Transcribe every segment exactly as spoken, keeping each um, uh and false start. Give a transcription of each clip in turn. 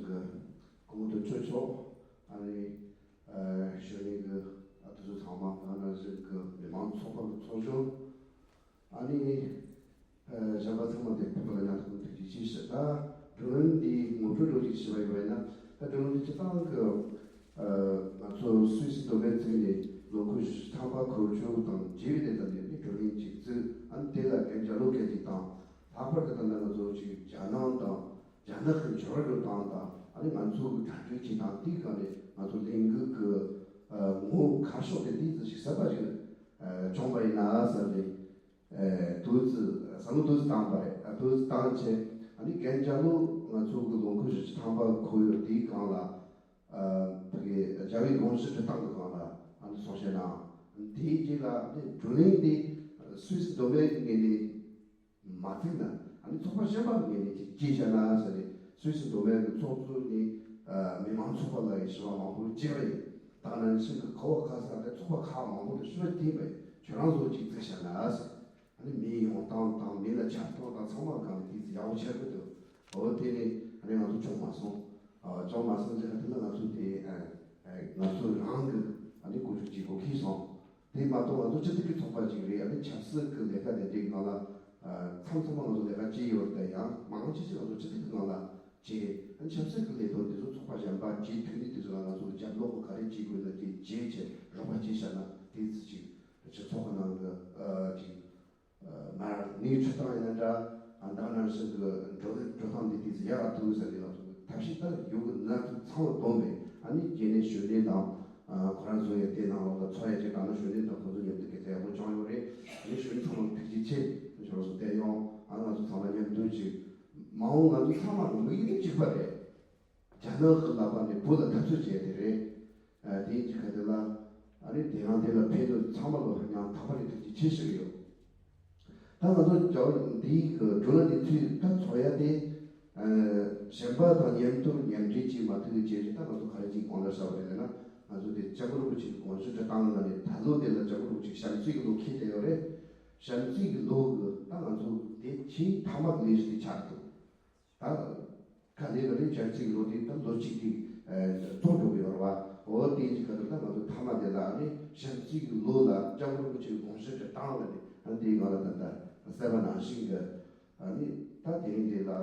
གི་སྐུ་ངོ་དོན་གཅོད་མཆོག་ཨ་ནི་གཞོན་ནུ་གི་ཨ་དེ་ཚོ་ཚང་མ་ང་རང་བཞིན་གི་མི་མང་ཚོགས་པ་གི་ཚོགས་གཞོན། ཨ་ནི་གཞན་པ་ཚང་མ་དེ་ཕུད་པ་ལ་ཡང་ཐུགས་ཐུགས་རྗེ་ཆེ་ཞུ། ད་བགྲོ་གླེང་འདི་ངོ་སྤྲོད་རོགས་ཅིག་ཞུ་བ་ཡིན་པ་ཡིན་ན། ད་བགྲོ་གླེང་འདི་སྤྱི་བཏང་གི་ང་ཚོ་སུད་སི་མདོ་སྨད་བཙུགས་ནས་ལོ་འཁོར་བཞི་བཅུ་ཐམ་པ་འཁོར་ཆོག་དང་རྗེས་ལས་ད་ནས་ནི་བགྲོ་གླེང་ཅིག་བཙུགས། ཨ་ནི་དེ་ལ་རྒན་རྒྱ་ལོ་སྐད་ཅིག་དང་། ལྷག་པར་དུ་ད་ལྟ་ང་ཚོ་ཅིག་རྒྱ་ནག་དང་རྒྱ་ནག་གི་འབྱོར་བ་འགྲོ་སྟངས་དང་། ཨ་ནི་ང་ཚོ་གི་གྲ་སྒྲིག་བྱེད་སྟངས་དེའི་སྒང་ནས་ང་ཚོ་ལས་འགུལ་གི་ངོ་བོ་ཁ་ཕྱོགས་དེ་ཏོག་ཙམ་ཞིག་གསར་པ་ཞིག་བྱུང་བ་ཡིན་ན་བསམ་ནས། ཨ་ཏོག་ཙམ་བསམ་བློ་ཏོག་ཙམ་བཏང་པ་རེད། ཨ་ཏོག་ཙམ་བཏང་བྱས། ཨ་ནི་རྒན་རྒྱ་ལོ་ང་ཚོ་གི་ལོ་འཁོར་བཞི་བཅུ་ཐམ་པ་འཁོར་ཡོད་དེའི་སྒང་ལ། ཨ་ཕ་གི་རྒྱལ་བའི་དགོངས་གཞི་འགྲུབ་སྟངས་ཀྱི་སྒང་ལ་ཨ་ནི་གསུང་བཤད་གནང་། དེའི་རྗེས་ལ་ཨ་ནི་བགྲོ་གླེང་དེ་སུད་སི་མདོ་སྨད་ཀྱི་ངོས་ནས་མ་བཙུགས་ན། ཨ་ནི་ཚོགས་པ་གཞན་པ་ངོས་ནས་ཅིག་བྱས་བཞག་ན་ཟེར་ནས། སུད་སི་མདོ་སྨད་ཀྱི་ཚོགས་གཙོ་ནས་ཨ་མི་མང་ཚོགས་པ་ལ་ཡི་ཞུ་བ་མང་པོ་བྱས་པ་ཡིན། ད་ནང་བཞིན་གྱི་ག་བ་ག་ས་དེ་ཚོགས་པ་ཁག་མང་པོ་ལ་ཞུ་བ་བྱས་པ་ཡིན། ཁྱོད་རང་ཚོ་ཅིག་བཙུགས་བཞག་ན་ཟེར། ཨ་ནི་མི་ཡོང་སྟངས་དང་མི་ལ་ཆགས་སྟངས་དང་ཚང་མ་སྒང་ནས་ཏོག་ཙམ་ཡག་པོ་ཆགས་ཀྱི་འདུག་འོ་དེ་ནས་ཨ་ནི་ང་ཚོ་བྱུང་མ་སོང་། ཨ་བྱུང་མ་སོང་ཟེར་ཁ་དེ་ལ་ང་ཚོ་དེ་ཨ་ཨ་ང་ཚོ་རང་གི་ཨ་ནི་གོ་སྒྲིག་བྱེད་དགོས་ཁེལ་སོང་། དེ་མ་གཏོགས་ང་ཚོ་སྤྱི་བཏང་གི་ཚོགས་པ་ཅིག་རེད། ཨ་ནི་ཆབ་སྲིད་ཀྱི་ལས་ཀ་དེ་འདྲའི་ནང་ལ་ཨ་མཚམས་མཚམས་མ་ང་ཚོ་ལས་ཀ་བྱེད་ཡོད་རེད། ད་ཡང་མང་ཆེ་ཆེ་ང་ཚོ་སྤྱི་བཏང་གི་ནང་ལ་བྱེད། ཨ་ནི་ཆབ་སྲིད་ཀྱི་ལས་དོན་དེ་ཚོ་ཚོགས་པ་གཞན་པ་བྱེད་ཐུབ་ནི་དེ་ཚོ་ལ་ང་ཚོ་རྒྱབ་ལོགས་ག་རེ་བྱེད་དགོས་ན་དེ་བྱེད་བྱས་རོགས་པ་བྱེད་བཞག་ན། དེ་ཚོ་ཅིག་སྤྱི་ཚོགས་ཀྱི་ནང་གི་ཨ་ཅིག་ཨ་མར་ནི་ཁྲི་སྟེང་ཡིན་ན་འདྲ། ཨ་ད་ནང་བཞིན་གྱི་འགྲོ་འགྲོ་སྟངས་འདི་དུས་སུ་ཡག་འདུག་ཟེར་ནས་ང་ཚོ་ཐབས་ཤེས་ལྟར་ཡོད་ཀྱི་ན་ཐུབ་ཚང་བ་བསྡོམས་པས། ཨ་ནི་རྒྱུན་ནས་གཞོན་ནུ་དང་ཨ་ཁོ་རང་ཚོ་ཡི་དེ་ནང་ལོགས་ལ་འཚོ་ཡ་ཅིག་དང་ན། གཞོན་ནུ་དང་ཁོ་ཚོ་མཉམ་དུ་སྐད་ཆ་ཡག་པོ་བྱུང་ཡོད་རེད། ཨ་ནི་གཞོན་ནུ་ཚང་མ་ཐུགས་རྗེ་ཆེ། ཁྱོད་རང་ཚོ་བལྟས་ཡོང་། ཨ་ང་ཚོ་ཚང་མ་མཉམ་དུ་ཅིག་མ་འོངས་ང་ཚོ་ཚང་མ་གི་དམིགས་ཡུལ་གཅིག་པ་རེད། རྒྱ་ནག་གི་ལག་པ་ནས་བོད་ལ་འཐབ་རྩོད་བྱས་ཏེ་རེད། ཨ་དེའི་གཅིག་ཁ་དེ་ལ་ཨ་ནི་དེ་རང་དེ་ལ་ཕན་ཐོགས་ཚང་མ་ལོ་ཡང་དག་པ་རེད། ཐུགས་རྗེ་ཆེ་ཞུ་གི་ཡོད། ད་ང་ཚོ་རྒྱ་བོད་འདིའི་གི་བགྲོ་གླེང་འདི་ཚོའི་ད་ཚོགས་ཡ་དེ་ཨ་གཞན་པ་དང་མཉམ་དུ་མཉམ་འབྲེལ་བྱེད་མ་ཐུབ་ཀྱི་རྗེས་སུ་ད་ང་ཚོ་ག་རེ་ཅིག་གང་ལྟར་བྱ་བ་རེད་ལབ་ན། ང་ཚོ་དེ་སྐྱབས་མགོན་རིན་པོ་ཆེའི་དགོངས་གཞི་འགྲུབ་སྟངས་ལ་ནི་ད་ལོ་དེ་ལ་སྐྱབས་མགོན་རིན་པོ་ཆེ་བྱམས་བརྩེ་གི་ལོ་འཁེལ་བསྡད་ཡོད་རེད། བྱམས་བརྩེ་གི་ལོ་གི་ད་ང་ཚོ་དེ་ཆེས་མཐའ་མ་གི་ལས་གཞི་དེ་ཆགས་འདུག་ད་ག་ལེ་ག་ལེ་བྱ་ཚིག་ལོ་དེ་ད་ལོ་གཅིག་གི་ཐོག་འགྲོ་གི་ཡོད་རེད་བ། འོ་དེ་གཅིག་ག་ལེ་ད་ང་ཚོ་མཐའ་མ་དེ་ལ་ནི་བྱམས་བརྩེ་གི་ལོ་ལ་སྐྱབས་མགོན་རིན་པོ་ཆེའི་དགོངས་གཞི་དེ་བཏང་བ་ནི། ཨ་དེའི་ངང་ལ་ད་ལྟ་གསལ་པོ་ནང་བཞིན་གྱི་ཨ་ནི་ད་དེ་རིང་དེ་ལ་ཨ་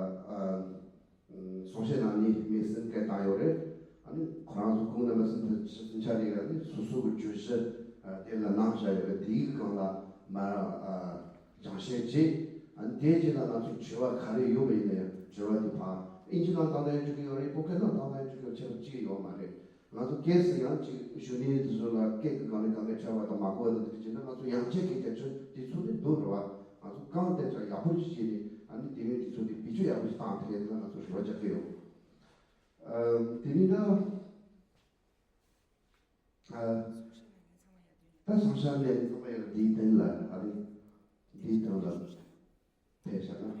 གསུང་བཤད་གནང་ནི་མི་སེམས་སྐད་བཏང་ཡོད་རེད། ཨ་ནི་ཁོ་རང་ཚོ་ཁོང་རྣམ་པ་སེམས་ཐག་སེམས་ཆ་རེ་ལ་ནི་སོ་སོ་གི་བརྗོད་གཞི་དེ་ལ་གནང་བཞག་ཡོད་རེད། དེའི་སྒང་ལ་མ་སྦྱང་བཤད་བྱས། ཨ་ནི་དེའི་རྗེས་ལ་ང་ཚོ་དྲི་བ་ག་རེ་ཡོད་པ་ཡིན་ན་ཡང་དྲི་བ་དེ་ཕར་ཨིན་ཇི་ནང་བཏང་ན་ཡང་འགྲིག་གི་ཡོད་རེད། བོད་སྐད་ནང་བཏང་ན་ཡང་འགྲིག་གི་ཡོད། ཁྱད་པར་ཅི་ཡང་ཡོད་མ་རེད། ང་ཚོ་གལ་སྲིད་ཡང་ཅིག་གཞོན་ནུ་དེ་ཚོ་ལ་སྐད་ཀྱི་སྒང་ནས་དཀའ་ངལ་འཕྲད་པ་དང་མ་གོ་བ་དང་དེ་བྱས་ན། ང་ཚོ་ཡང་ཆེ་གི་སྐད་ཆ་དེ་ཚོ་ནི་འདུག་རེད་བ། ང་ཚོ་གང་ལྟར་ཀྱང་ཡག་པོ་ཞིག་བྱས་ནས། ཨ་ནི་དེ་མིན་དེ་ཚོ་དེ་བེད་སྤྱོད་ཡག་པོ་ཞིག་བཏང་ཐུབ་ཡ་དེ་ལ་ང་ཚོ་རེ་བ་རྒྱག་གི་ཡོད། ཨ་དེ་ནི་ད་ཨ་ད་སང་ཤ་ནས་ཚང་མ་ཡར་འདིའི་སྟེང་ལ། ཨ་ནི་འདིའི་སྟེང་ལ་ཕེབས་བཞག་ན།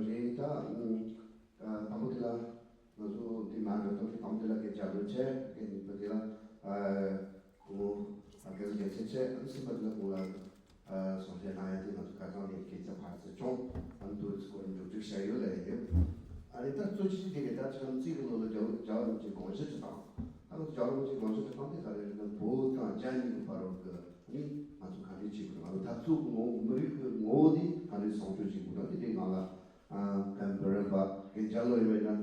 རེད། ད་དང་པོ་དེ་ལ་ང་ཚོ་འདི་མ་རེད། ད་དང་པོ་དེ་ལ་སྐད་ཆ་ལོས་བྱས། སྐད་གཉིས་པ་དེ་ལ་ཨ་ཁོང་ཨ་སྐད་ཆ་བཤད་བྱས། ཨ་གསུམ་པ་དེ་ལ་ཁོང་ལ་ཨ་གསུང་བཤད་གནང་ཡ་དེ་ང་ཚོ་ཁ་སང་ནས་སྐད་ཆ་ཕར་ཚུར་བྱུང་། ཨ་ནི་དུས་ཚོད་སྐོར་འགྲོ་འགྲོ་བྱ་ཡོད་ལ་ཡོད། ཨ་ནི་ད་གཙོ་ཆེ་ཤོས་དེ་རེད། ད་བྱམས་བརྩེ་གི་ལོ་ལ་རྒྱལ་བ་རྒྱལ་བ་རིན་པོ་ཆེའི་དགོངས་གཞི་ཁྲི་སྟེང་། ཨ་ནི་རྒྱལ་བ་རིན་པོ་ཆེའི་དགོངས་གཞི་ཁྲི་སྟེང་དེ་ག་རེ་རེད་ན། བོད་དང་རྒྱ་གཉིས་ཀྱི་བར་བར་གི་ཨ་ནི་ང་ཚོ་ག་འདྲས་བྱེད་དགོས། ང་ཚོ་འཐབ་རྩོད་ངོ་བོ། མི་རིགས་ཀྱི་ངོ་བོ་དེ་ག་འདྲས་སྲུང་སྐྱོབ་བྱེད་དགོས་ན། དེ་འདྲའི་ངང་ལ་ཨ་རྒན་བུ་རམ་པ་རྒན་རྒྱ་ལོ་ཡིན་པ་ཡིན་ན།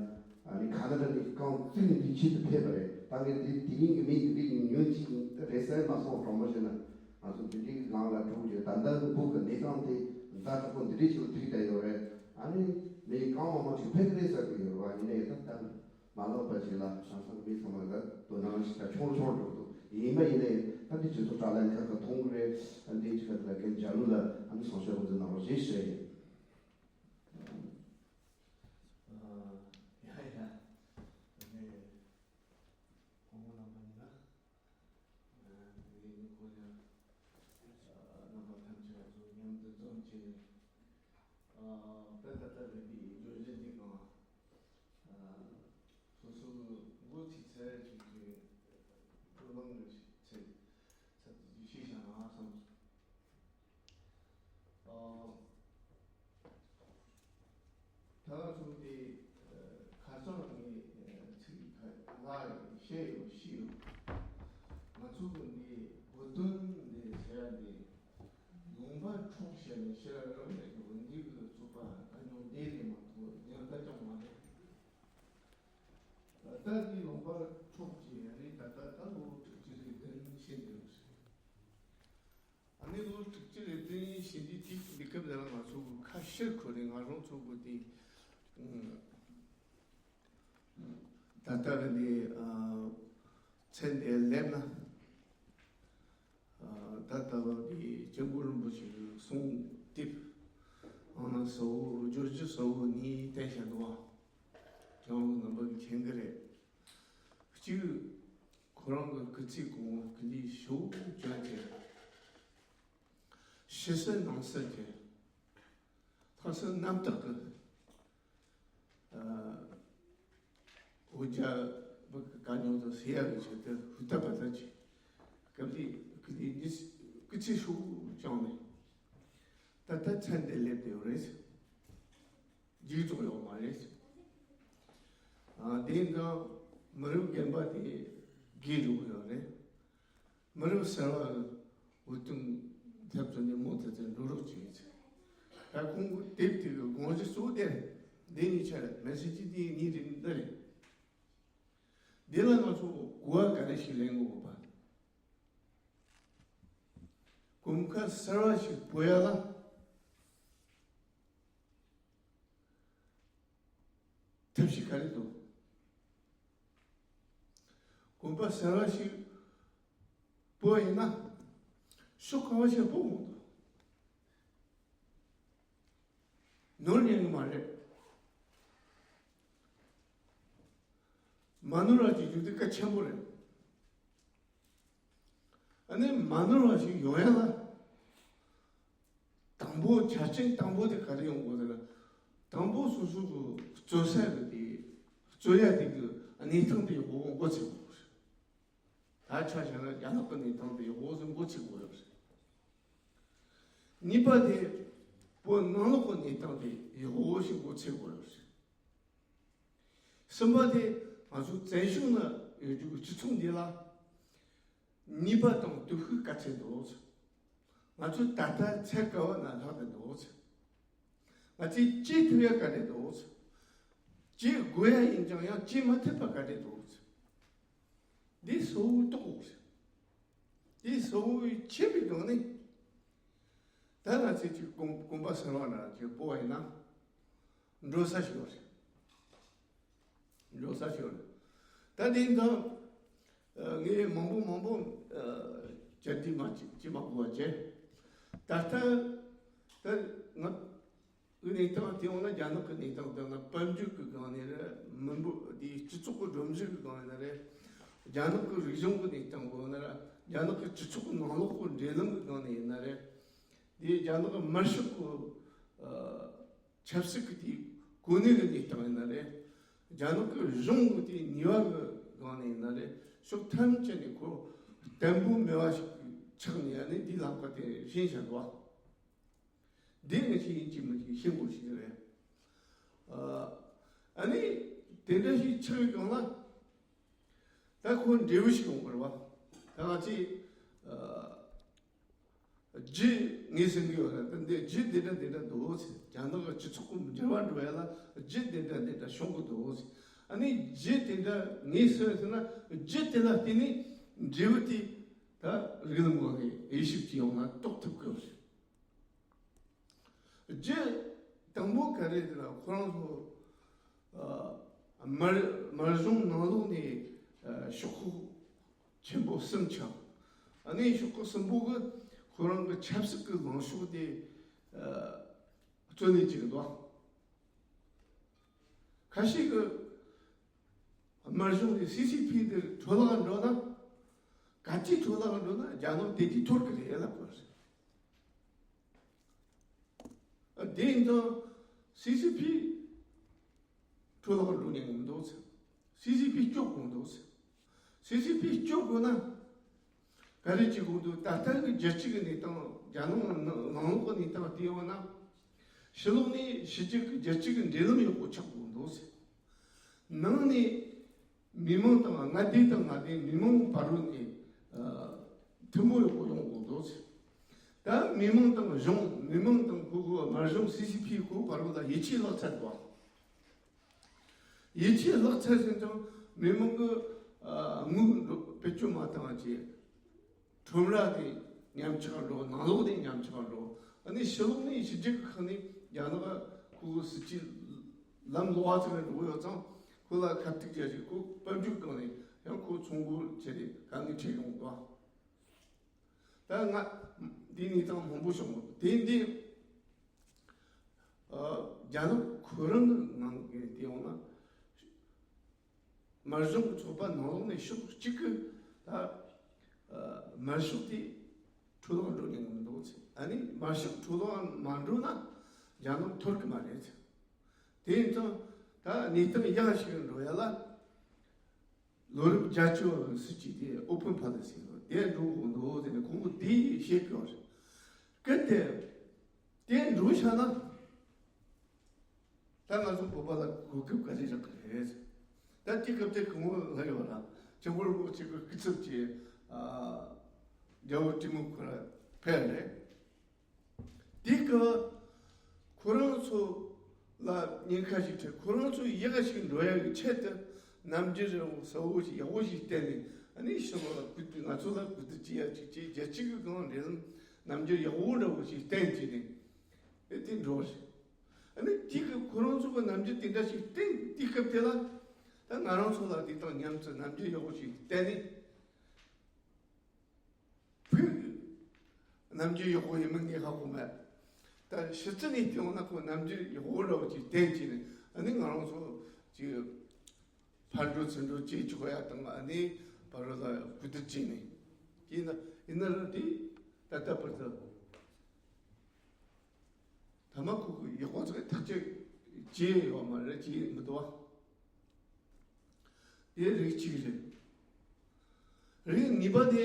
ཨ་ནི་ཁ་ན་ཌ་ནས་རྐང་བཙུགས་ནས་འདི་ཆེད་དུ་ཕེབས་པ་རེད། ད་ངས་འདི་དེ་རིང་གི་མི་འདི་འདྲའི་ཉུང་ཉུང་ཅིག་རེད་ཟེར་མ་སོང་། དྲང་པོ་བཤད་ན་ང་ཚོ་འདི་འདྲའི་ལམ་ལ་འགྲོ་རྒྱུ། ད་ལྟ་གི་འབུ་གི་གནས་སྟངས་དེ་ཛ་དྲག་པོ་འདི་འདྲའི་ཞིག་ལ་ཐུག་བསྡད་ཡོད་རེད། ཨ་ནི་མི་གང་མང་མང་ཞིག་ཕེབས་ཀྱི་རེད་ཟེར་གྱི་ཡོད་རེད་བ། ཡིན་ནའི་ད་ལྟ་མ་ལོག་པ་ཞིག་ལ་ཧྲང་ཧྲང་གི་མི་ཚང་མ་ལ་དོ་སྣང་ཞིག་ད་ཆུང་རུ་ཆུང་རུ་འགྲོ་འདུག་ཡིན་པ་ཡིན་ནའི་ད་འདི་སྤྱི་ཚོགས་དྲ་ལམ་ཁག་གི་མཐོང་གི་རེད། ཨ་འདི་ཅིག་ག་ད་ལ་རྒན་འཇའ་ལུ་ལ་ཨ་ནི་གསུང་བཤད་དགོངས་ཚུལ་གནང་རོགས་ཞེས་ཞུ་ཡ་ཡིན། ཡ་ཡ། ངས་གོང་མ་རྣམ་པ་ཡིན་ན། ངས་ནི་ཁོ་ཡ། རྣམ་པ་ཐམས་ཅད་ཚོ་མཉམ་དུ་འཛོམས་བྱས། དཔེ་ད་ལྟ་རེད་པའི་བརྗོད་གཞི་འདི་གང་། སོ་སོ་མགོ་ཚིག་ཚད་ཅིག་གི་བགྲོ་གླེང་གི་ཚད་ཚད་ཅིག་ཤེས་བྱ་ན་བསམ་སོང་། ད་ང་ཚོ་དེ་ཁ་སང་ངས་ཚིག་ལ་བཤད་ཡོད་ཤེས་ཡོད། ང་ཚོ་གི་འདི་གོ་དོན་འདི་ཟེར་ཡ་འདི་ལུང་པ་འཕྲོག་བྱས་ནས་ཕྱིར་ར་ར་བས་ཀྱི་འོན་འདི་གི་ཚོགས་པ་ག་ཉོ་བསྡད་རེད་མ་གཏོགས་ཉར་ད་ཀྱང་མ་རེད། ད་ལྟ་འདི་ལུང་པ་འཕྲོག་བྱས་ཡ་རེད། ད་ལྟ་ད་ལོ་དྲུག་ཅུ་རེ་བདུན་ཕྱིན་འདུག་ཨ་ནི་ལོ་དྲུག་ཅུ་རེ་བདུན་ཕྱིན་དུས་དེ་འདི་སྐབས་ལ་ང་ཚོ་གི་ཁ་ཕྱིར་འཁོར་རེ་ང་རང་ཚོ་གི་དེ་ད་ལྟ་གི་འདི་ཚེ་འདི་སླེབས་ན། ད་ལྟ་བ་གི་སྐྱབས་མགོན་རིན་པོ་ཆེ་གི་གསུང་དེབ་ཨང་ན་གསལ་བོ་བརྗོད་གཞི་གསལ་བོ་གཉིས་བསྟན་བཞག་འདུག་བ། ཁྱེད་རང་རྣམ་པ་གི་མཁྱེན་གི་རེད། གཅིག་ཁོ་རང་གི་སྐུ་ཚེ་གང་བོ་གི་ལས་ཤུགས་བསྐྱོན་ཏེ། ཕྱི་གསལ་ནང་གསལ་གྱི་ལྷག་བསམ་རྣམ་དག་གི་འོ་ཇ་བུ་ག་ཉོ་དང་ཟེར་ཡ་གི་ཆེད་དུ་ཧུར་ཐག་པ་ཐག་གི་སྐབས་དེ་སྐུ་ཚེ་ནི་སྐུ་ཚེ་ཧྲིལ་བོ་བསྐྱངས་ནས་ད་ལྟ་ཚེ་འདི་སླེབས་བསྡད་ཡོད་རེད། མཇུག་རྫོགས་ཡོད་མ་རེད། དེ་འདྲ་མི་རབས་རྒན་པ་དེ་རྒས་འགྲོ་གི་ཡོད་རེད། མི་རབས་གསར་བ་འུ་དུང་ཐབས་བརྩོན་ནས་མུ་མཐུད་དུ་འགྲོ་རོགས་བྱེད། ད་ཁོང་གི་དེབ་དེ་གི་དགོངས་གཞི་གཙོ་བོ་དེ་འདི་གཉིས་ཆ་རེད། མེ་སེ་ཇི་དེ་གཉིས་རེད། འདི་རེད། འདི་ལ་ང་ཚོ་གོ་བ་ག་རེ་ཞིག་ལེན་དགོས་པ། གོམ་ཁ་གསར་བ་ཞིག་སྤོ་ཡ་ལ་ཐབས་ཤེས་ག་རེ་འདུག་གོམ་པ་གསར་བ་ཞིག་སྤོ་ཡིན་ན་ཕྱོགས་གང་བ་ཞིག་སྤོ་དགོས་འདུག་ནོར་ཉན་གི་མ་རེད། མ་ནོར་བ་ཅིག་ཡོང་དུས་གལ་ཆེན་པོ་རེད། ཨ་ནི་མ་ནོར་བ་ཞིག་ཡོང་ཡ་ལ་དང་པོ་ཆ་རྐྱེན་དང་པོ་དེ་ག་རེ་ཡོང་དགོས་ཟེར་ན། དང་པོ་སོ་སོ་གི་རྩོད་ས་གི་དེ་རྩོད་ཡ་དེ་གི་གནས་སྟངས་དེ་ཡག་པོ་མགོ་ཚོས་དགོས་རེད། ད་ཆ་བཞག་ན་རྒྱ་ནག་གི་གནས་སྟངས་དེ་ཡག་པོ་ཞིག་མགོ་ཚོས་དགོས་རེད། གཉིས་པ་དེ་བོད་ནང་ལོགས་ཀྱི་གནས་སྟངས་དེ་ཡག་པོ་ཞིག་མགོ་ཚོས་དགོས་རེད། གསུམ་པ་དེ་ང་ཚོ་བཙན་བྱོལ་ན་ཡོད་རྒྱུ་གི་སྤྱི་ཚོགས་འདི་ལ་ནུས་པ་དང་སྟོབས་ཤུགས་ག་ཚད་འདུག་ང་ཚོ་ད་ལྟ་ཚད་ག་བ་ན་ལྷག་ཏུ་འདུག་ང་ཚོས་བྱེད་ཐུབ་ཡ་ག་རེ་འདུག་བྱེད་དགོས་ཡ་ཡིན་ཀྱང་ཡང་བྱེད་མ་ཐུབ་པ་ག་རེ་འདུག་འདི་གཙོ་བོ་རྟོགས་དགོས། འདི་གཙོ་བོ་ཆེ་བའི་སྒང་ནས་ད་ང་ཚོས་ཅིག་གོམ་གོམ་པ་གསར་བ་ལ་ཅིག་སྤོ་བ་ཡིན་ན་འགྲོ་ས་ཞིག་ཡོད་རེད། འགྲོ་ས་ཞིག་ཡོད་རེད། ད་དེ་ཡིན་ཙང་ངས་མང་པོ་མང་པོ་བཅར་དུས་མ་ཅི་ཅི་མ་གོ་བ་བྱས། ད་ལྟ་ད་ང་གི་གནས་སྟངས་དེ་འོང་ན་རྒྱ་ནག་གི་གནས་སྟངས་དང་ན་དཔལ་འབྱོར་གི་སྒང་ནས་རེད། མི་འབོར་དེའི་སྤྱི་ཚོགས་ཀྱི་སྒྲོམ་གཞི་གི་སྒང་ནས་རེད། རྒྱ་ནག་གི་རིག་གཞུང་གི་གནས་སྟངས་གི་ན་རེད། རྒྱ་ནག་གི་སྤྱི་ཚོགས་ཀྱི་ནང་ལོགས་ཀྱི་འབྲེལ་ལམ་གི་སྒང་ནས་ཡིན་ན་རེད། དེ་རྒྱ་ནག་གི་དམར་ཤོག་གི་ཆབ་སྲིད་ཀྱི་དེའི་གོ་གནས་ཀྱི་གནས་སྟངས་ཡིན་ན་རེད། རྒྱ་ནག་གི་གཞུང་གི་དེའི་ནུས་པ་གི་སྒང་ནས་ཡིན་ན་རེད། ཕྱོགས་ཐམས་ཅད་ནས་ཁོ་བརྟན་པོ་མེད་པ་ཞིག་ཆགས་ནས་ཡ་ནི་འདིའི་ལམ་ཁ་དེ་ཧྲེང་བཞག་འདུག་བ། འདི་ངས་ཅི་ཡིན་ཅི་མིན་ཅི་ཤེས་དགོས་ཤིག་རེད། ཨ་ནི་དེ་འདྲ་ཞིག་ཆགས་ཡོད་ཀྱང་ལ། ད་ཁོ་འབྲས་བུ་ཞིག་ཡོང་བ་རེད་བ། ད་ང་ཚོས་རྒྱུ་ངས་ཟེར་གྱི་ཡོད་རེད། ད་འདི་རྒྱུ་འདི་འདྲ་འདི་འདྲ་འདུག་ཟེར། རྒྱ་ནག་གི་སྤྱི་ཚོགས་ཀྱི་འབྲེལ་བ་འགྲོ་ཡ་ལ་རྒྱུ་འདི་འདྲ་འདི་འདྲ་བྱུང་གི་འདུག་ཟེར། ཨ་ནི་རྒྱུ་དེ་འདྲ་ངེས་སོང་ཟེར་ན། རྒྱུ་དེ་ལ་བརྟེན་ནས་འབྲས་བུ་དེ་ད་རིགས་ལམ་ངོ་ནས་དབྱེ་ཞིབ་ཀྱིས་ཡོང་ན་རྟོགས་ཐུབ་དགོས་པ་རེད། རྒྱུ་དང་པོ་ག་རེ་རེད་ལ། ཁོ་རང་ཚོ་ཨ་སྨན་སྨན་གཞུང་ནང་ལོགས་ནས་ཨ་ཤོག་ཁག་ཆེན་པོ་གསུམ་ཆགས། ཨ་ནི་ཤོག་ཁག་གསུམ་པོ་གི་ཁོ་རང་གི་ཆབ་སྲིད་ཀྱི་ལངས་ཕྱོགས་དེ་ཨ་རྩོད་ལེན་བྱེད་ཀྱི་འདུག་ཁ་ཤས་ཀྱིས་སྨན་གཞུང་དེ་སི་སི་ཕི་དེར་འཕྲོ་བརླག་འགྲོ་ན། ག་ཅི་འཕྲོ་བརླག་འགྲོ་ན་རྒྱ་ནག་བདེ་སྐྱིད་འཐོར་གི་རེད་ལབ་དགོས་རེད། དེ་ཡིན་ཙང་སི་སི་ཕི་འཕྲོ་བརླག་འགྲོ་ཉན་གི་མི་འདུག་ཟེར། སི་སི་ཕི་སྐྱོབ་དགོས་འདུག་ཟེར། སི་སི་ཕི་སྐྱོབ་དགོས་ན། ག་རེ་བྱེད་དགོས་འདུག་ད་ལྟ་གི་རྒྱལ་སྤྱི་གི་གནས་སྟངས། རྒྱ་ནག་ནང་ནང་ལོགས་ཀྱི་གནས་སྟངས་བལྟས་ཡོང་ན། ཕྱི་ལོགས་ནས་ཕྱི་རྒྱལ་གྱི་རྒྱལ་སྤྱི་གི་འབྲེལ་ལམ་ཡག་པོ་ཆགས་དགོས་འདུག་ཟེར། ནང་ནས་མི་མང་དང་། མངའ་སྡེ་དང་མངའ་སྡེ། མི་མང་བར་རུ་ནས་ཨ་མཐུན་པོ་ཡག་པོ་ཡོང་དགོས་འདུག་ཟེར། ད་མི་མང་དང་གཞུང་། མི་མང་དང་ཁོ་ཁོ་སྨན་གཞུང་སི་སི་ཕི་ཁོ་བར་རུ་ལ་ཡིད་ཆེས་བརླག་ཚར་འདུག་ཡིད་ཆེས་བརླག་ཚར་ཟིན་ཙང་མི་མང་གི་ཨ་དངུལ་བེད་སྤྱོད་མ་བཏང་བ་བྱས། ཁྲོམ་ར་དེ་ཉམས་ཆག་འགྲོ། ནང་ལོགས་དེ་ཉམས་ཆག་འགྲོ། ཨ་ནི་ཕྱི་ལོགས་ནས་ཕྱི་རྒྱལ་གྱི་ཁག་ནས་རྒྱ་ནག་ཁོ་གི་སྲིད་ཇུས་ལམ་ལོག་པ་ཚོ་ལ་འགྲོ་གི་ཡོད་ཙང་ཁོ་ལ་ཁ་གཏུག་བྱ་ཞིག་ཁོ་དཔལ་འབྱོར་སྒང་ནས་ཡང་ཁོ་ཚོང་སྒོ་བྱས་ཏེ་དཀའ་ངལ་འཕྲད་ཡོང་གི་འདུག་ད་ང་འདི་གནས་སྟངས་མང་པོ་བྱུང་། དེ་འདི་ཨ་རྒྱ་ནག་ཁོ་རང་གི་ནང་གི་དེ་ཡོང་ན། སྨན་གཞུང་གི་ཚོགས་པ་ནང་ལོགས་ནས་ཕྱོགས་གཅིག་གི་ད་ཨ་སྨན་ཤོག་དེ་འཕྲོ་བརླག་འགྲོ་ཉན་གི་མི་འདུག་ཟེར། ཨ་ནི་སྨན་ཤོག་འཕྲོ་བརླག་མ་འགྲོ་ན་རྒྱ་ནག་འཐོར་གི་མ་རེད་ཟེར། དེ་ཡིན་ཙང་ད་གནས་སྟངས་ཡག་ཞིག་འགྲོ་ཡ་ལ། ལོ་རབས་བརྒྱད་ཅུ་བ་གི་སྲིད་ཇུས་དེ་ཨོ་ཕན་ཕོ་ལི་སི་ལོ་དེ་འགྲོ་དགོས་འདུག་ཟེར་ནས་ཁོང་གིས་དེ་བཤད་ཀྱི་ཡོད་རེད། གལ་ཏེ་དེ་འགྲོ་བཞག་ན། ད་ང་ཚོ་བོད་པ་ལ་གོ་སྐབས་ག་རེ་རག་གི་རེད། ད་དེ་སྐབས་དེ་གོང་བོད་ལ་ཡོད་ལ་ཆབ་འབོར་སྐོར་གཅིག་གི་སྐུ་ཚབ་ཀྱི་ཨ་རྒྱལ་བོ་ཀྲི་མུ་ཁོ་ར་ཕེབས་རེད། དེ་སྐབས་ཁོ་རང་ཚོ་ལ་ཉེན་ཁ་ཞིག་འཕྲད། ཁོ་རང་ཚོ་ཡག་ཞིག་འགྲོ་ཡག་གི་ཆེད་དུ་རྣམ་འགྱུར་རིང་བོ་གསལ་བོ་ཞིག་ཡག་པོ་ཞིག་བསྟན་ནས། ཨ་ནི་ཕྱི་ལོགས་ལ་གུས་བཏུད། ང་ཚོ་ལ་གུས་བཏུད་བྱེད་ཡ་ཅིག་བྱས། རྒྱལ་སྤྱི་གི་སྒང་འབྲེལ་ལམ་རྣམ་འགྱུར་ཡག་པོ་འདྲ་བོ་ཞིག་བསྟན་བྱས་ནས། ཨེ་དེ་འགྲོ་བ་རེད། ཨ་ནི་དེ་གི་ཁོ་རང་ཚོ་གི་རྣམ་འགྱུར་དེ་འདྲ་ཞིག་བསྟན། དེ་སྐབས་དེ་ལ་ད་ང་རང་ཚོ་ལ་དེ་དང་མཉམ་དུ་རྣམ་འགྱུར་ཡག་པོ་ཞིག་བསྟན་ནས། བོད་རྣམ་འགྱུར་ཡག་པོ་ཡིན་མིན་ངས་ཧ་གོ་མེད། ད་ཕྱི་རྩིས་ནས་བལྟས་ཡོང་ན་ཁོ་རྣམ་འགྱུར་ཡག་པོ་འདྲ་བོ་ཅིག་བསྟན་བྱས་ནས། ཨ་ནི་ང་རང་ཚོ་ཅིག་ཕར་འགྲོ་ཚུར་འགྲོ་བྱེད་ཆོག་ཡ་དང་། ཨ་ནི་བར་ལ་གུས་བཏུད་བྱས་ནས། ཡིན་ན་ཡིན་ན་ར་དེ་ད་ལྟ་བར་དུ་ཐ་མ་ཁོ་གི་ཡག་པོ་ཚོ་ཐག་གཅོད་བྱས་ཡོད་མ་རེད། བྱས་མི་འདུག་བ། དེ་རིགས་གཅིག་རེད། རིགས་གཉིས་པ་དེ་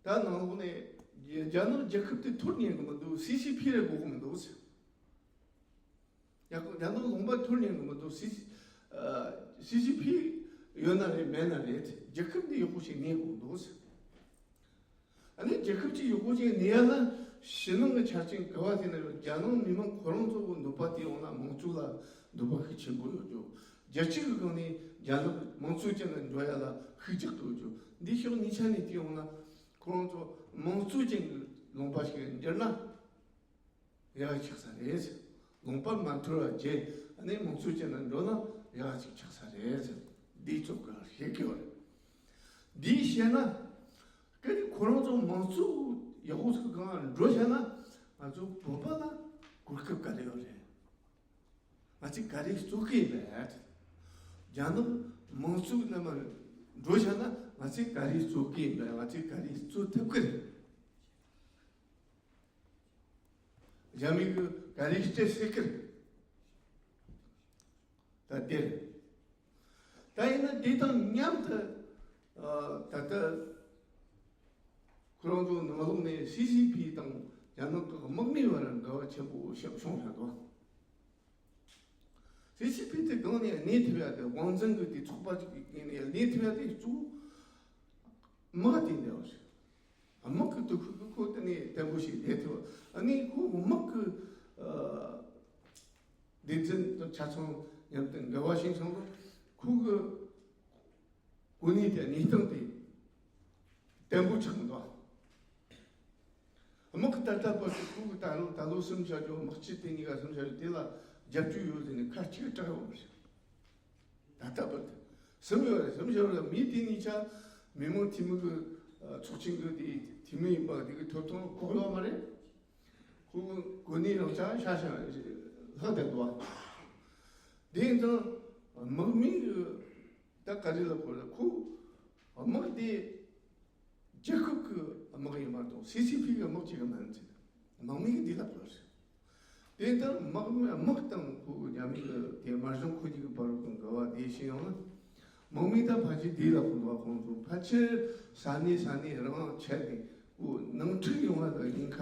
ད་ནང་ལོགས་ནས་རྒྱ་ནག་རྒྱལ་ཁབ་དེ་འཐོར་ཉན་གི་མི་འདུག་སི་སི་ཕི་རེད་དགོས་གི་མི་འདུག་ཟེར། རྒྱ་རྒྱ་ནག་ལུང་པ་འཐོར་ཉན་གི་མི་འདུག་སི་སི་ཨ་སི་སི་ཕི་ཡོད་ན་རེད། མེད་ན་རེད། རྒྱལ་ཁབ་འདི་ཡག་པོ་ཞིག་གནས་དགོས་འདུག་ཟེར། ཨ་ནི་རྒྱལ་ཁབ་ཅིག་ཡག་པོ་ཅིག་གནས་ཡ་ལ་ཕྱི་ནང་གི་ཆ་རྐྱེན་ག་བ་དེ་ན་ཡོད། རྒྱ་ནག་མི་མང་ཁོ་རང་ཚོ་གི་འདོད་པ་དེ་ཡོང་ན་མང་གཙོ་ལ་འདོད་པ་ཤུགས་ཆེན་པོ་ཡོད་རྒྱུ། རྒྱལ་སྤྱི་གི་སྒང་ནས་རྒྱ་ནག་མང་གཙོ་ཅན་ལ་འགྲོ་ཡ་ལ་ཤུགས་རྒྱག་གི་ཡོད་རྒྱུ། འདི་ཕྱོགས་གཉིས་ཆ་ནས་བལྟས་ཡོང་ན་ཁོ་རང་ཚོ་མང་གཙོ་ཅན་གི་ལུང་པ་ཞིག་འགྱུར་ན། ཡག་ཆགས་ས་རེད། ལུང་པ་མ་འཐོར་བ་བྱས། ཨ་ནི་མང་གཙོ་ཅན་ལ་འགྲོ་ན་ཡག་ཅིག་ཆགས་ས་རེད། འདི་ཚོ་ག་ཤེས་ཀྱི་ཡོད་རེད། འདི་ཤེས་ན། གལ་ཏེ་ཁོ་རང་ཚོ་མང་གཙོ་ཡག་པོ་ཞིག་སྒང་འགྲོ་བྱས་ན། ང་ཚོ་བོད་པ་ལ་གོ་སྐབས་ག་རེ་ཡོད་རེད། ང་ཚོས་ག་རེ་རྩོད་ཀྱི་ཡིན་པས། རྒྱ་ནག་མང་གཙོ་ནང་མར་འགྲོ་བྱས་ན་ང་ཚོས་ག་རེ་རྩོད་ཀྱི་ཡིན་པས། ང་ཚོས་ག་རེ་རྩོད་ཐུབ་ཀྱི་རེད། རྒྱ་མི་གིས་ག་རེ་སྤྲད་སྲིད་ཀྱི་རེད། ད་དེ་རེད། ད་ཡིན་ན་དེ་དང་མཉམ་དུ་ཨ་ད་ལྟ་ཁོ་རང་ཚོ་ནང་ལོགས་ནས་སི་སི་ཕི་དང་རྒྱ་ནག་གི་དམག་མིའི་བར་འགལ་བ་ཆེན་པོ་ཞིག་བྱུང་བཞག་འདུག་སི་སི་ཕི་དེ་སྒང་ནས་གནས་ཐུབ་ཡ་དེ། ཝང་ཙེན་གྱི་དེ་ཚོགས་པ་ཅིག་གི་སྒང་ནས་གནས་ཐུབ་ཡ་དེ་གཙོ་བོ་དམག་དེ་འདྲ་བ་རེད། དམག་གི་སྟོབས་ཤུགས་ཀྱིས་ཁོ་དེ་ནས་བརྟན་པོ་ཞིག་གནས་ཐུབ། ཨ་ནི་ཁོ་དམག་གི་ཨ་སྡེ་ཚན་དང་ཆ་ཚང་ མཉམ་དུ་འགལ་བ་ཞིག་སོང་དུས་ཁོ་གི་གོ་གནས་དེ་གནས་སྟངས་དེ་བརྟན་པོ་ཆགས་འདུག་དམག་གི་ད་ལྟ་བར་དུ་ཁོ་གི་ད་ལོ་ད་ལོ་གསུམ་བྱ་རྒྱུ། དམག་སྤྱི་དེ་གཉིས་ཀ་གསུམ་བྱ་རྒྱུ་དེ་ལ་རྒྱབ་སྐྱོར་ཡོད་ཟེར་ནས་ཁ་གཅིག་གྲག་ཡོད་མ་རེད། ད་ལྟ་བར་དུ་གསུམ་ཡོད་རེད། གསུམ་བྱ་རྒྱུ་ལ་མི་དེ་གཉིས་ཆ་མི་མང་འཐུས་མི་གི་ཚོགས་ཆེན་གི་དེ་འཐུས་མི་ཡིན་པ་དེ་གི་ཐོབ་ཐང་བཀག་ཡོད་མ་རེད། ཁོ་གི་གོ་གནས་རང་ཆ་ཤ་ཤ་ལྷག་བསྡད་འདུག་དེ་ཡིན་ཙང་དམག་མི་གི་ད་ག་རེ་ལབ་དགོས་རེད། ཁོ་དམག་དེ་རྒྱལ་ཁབ་ཀྱི་དམག་ཡིན་མ་གཏོགས་སི་སི་ཕི་གི་དམག་ཅིག་མིན་ཟེར། དམག་མི་གི་འདི་ལབ་དགོས་རེད། དེ་ལྟར་དམག་མི་དམག་དང་ཁོ་གི་རྒྱ་མི་གི་དེ་དམར་གཞུང་ཁོ་གཉིས་ཀྱི་བར་གྱི་འགལ་བ་དེ་ཤེས་ཡོང་ན། དམག་མི་དང་ཕལ་ཆེར་འདི་ལབ་དགོས་འདུག་ཁོང་ཚོ་ཕལ་ཆེར་ས་གནས་ས་གནས་རང་ཁྱེར་ནས་ཁོ་ནང་འཁྲུག་ཡོང་བ་ལ་ཉེན་ཁ་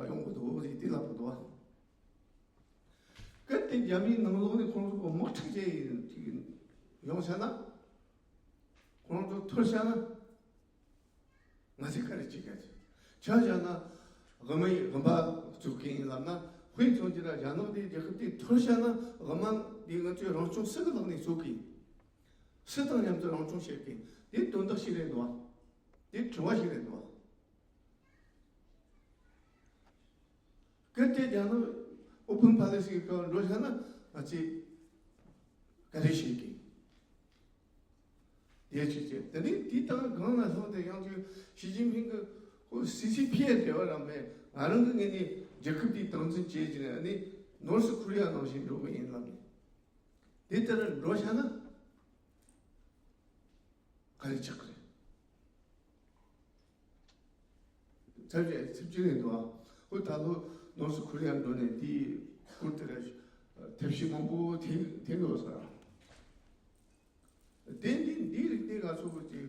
ཡོང་གི་འདུག་ཟེར་དེ་ལབ་དགོས་འདུག་གལ་ཏེ་རྒྱ་མིའི་ནང་ལོགས་ནས་ཁོང་ཚོ་དམག་འཁྲུག་བྱས་ཡིན་ཅིག་ཡོང་བྱས་ན། ཁོང་ཚོ་ཐོར་བྱས་ན། ང་ཚོས་ག་རེ་བྱེད་ག་ཆ་བཞག་ན། དབུ་མའི་དབུ་མ་བཙུགས་མཁན་ཡིན་ལབ་ན། དཔེ་མཚོན་གྱི་ན་རྒྱ་ནག་དེ་རྒྱལ་ཁབ་དེ་ཐོར་བྱས་ན། དབུ་མ་དེ་ང་ཚོའི་རང་སྐྱོང་སུ་གི་ལག་ནས་བཙུགས་གི། སུ་དང་མཉམ་དུ་རང་སྐྱོང་བྱེད་གི། དེ་དོན་དག་ཞིག་རེད་འདུག་དེ་དྲི་བ་ཞིག་རེད་འདུག་གལ་ཏེ་རྒྱ་ནག་ཨོ་ཕན་ཕ་ལེ་སི་གི་སྐབས་འགྲོ་བྱས་ན། ང་ཚོས་ག་རེ་བྱེད་ཀྱི། དེ་བྱེད་ཀྱི། དེ་ནས་དེ་དང་སྒང་ལ་ལྷུང་སྟེ་ཡང་ཅིག་ཞི་ཅིན་ཕིང་གི་ཁོ་སི་སི་ཕི་ཡ་འབྲེལ་བ་རང་མེད། ང་རང་གི་ངོས་ནས་རྒྱལ་ཁབ་དེའི་སྟངས་འཛིན་བྱེད་ཀྱི་རེད། ཨ་ནི་ནོར་སི་ཁོ་རི་ཡ་ནང་བཞིན་འགྲོ་གི་ཡིན་ལབ་ནས། དེ་ལྟར་འགྲོ་བྱས་ན། ག་རེ་ཆགས་ཀྱི་རེད། ཚབ་ཀྱི་ཚབ་ཀྱི་རེད་འདུག་ཨ། ཁོ་ད་ལོ་ནོར་སི་ཁོ་རི་ཡ་འགྲོ་ནས་དེའི་སྐོར་དེ་ལ་ཐབས་ཤེས་མང་པོ་འཐེན་འཐེན་དགོས་ས། དེ་འདི་འདིའི་རིགས་དེ་ང་ཚོ་གི་ཅིག་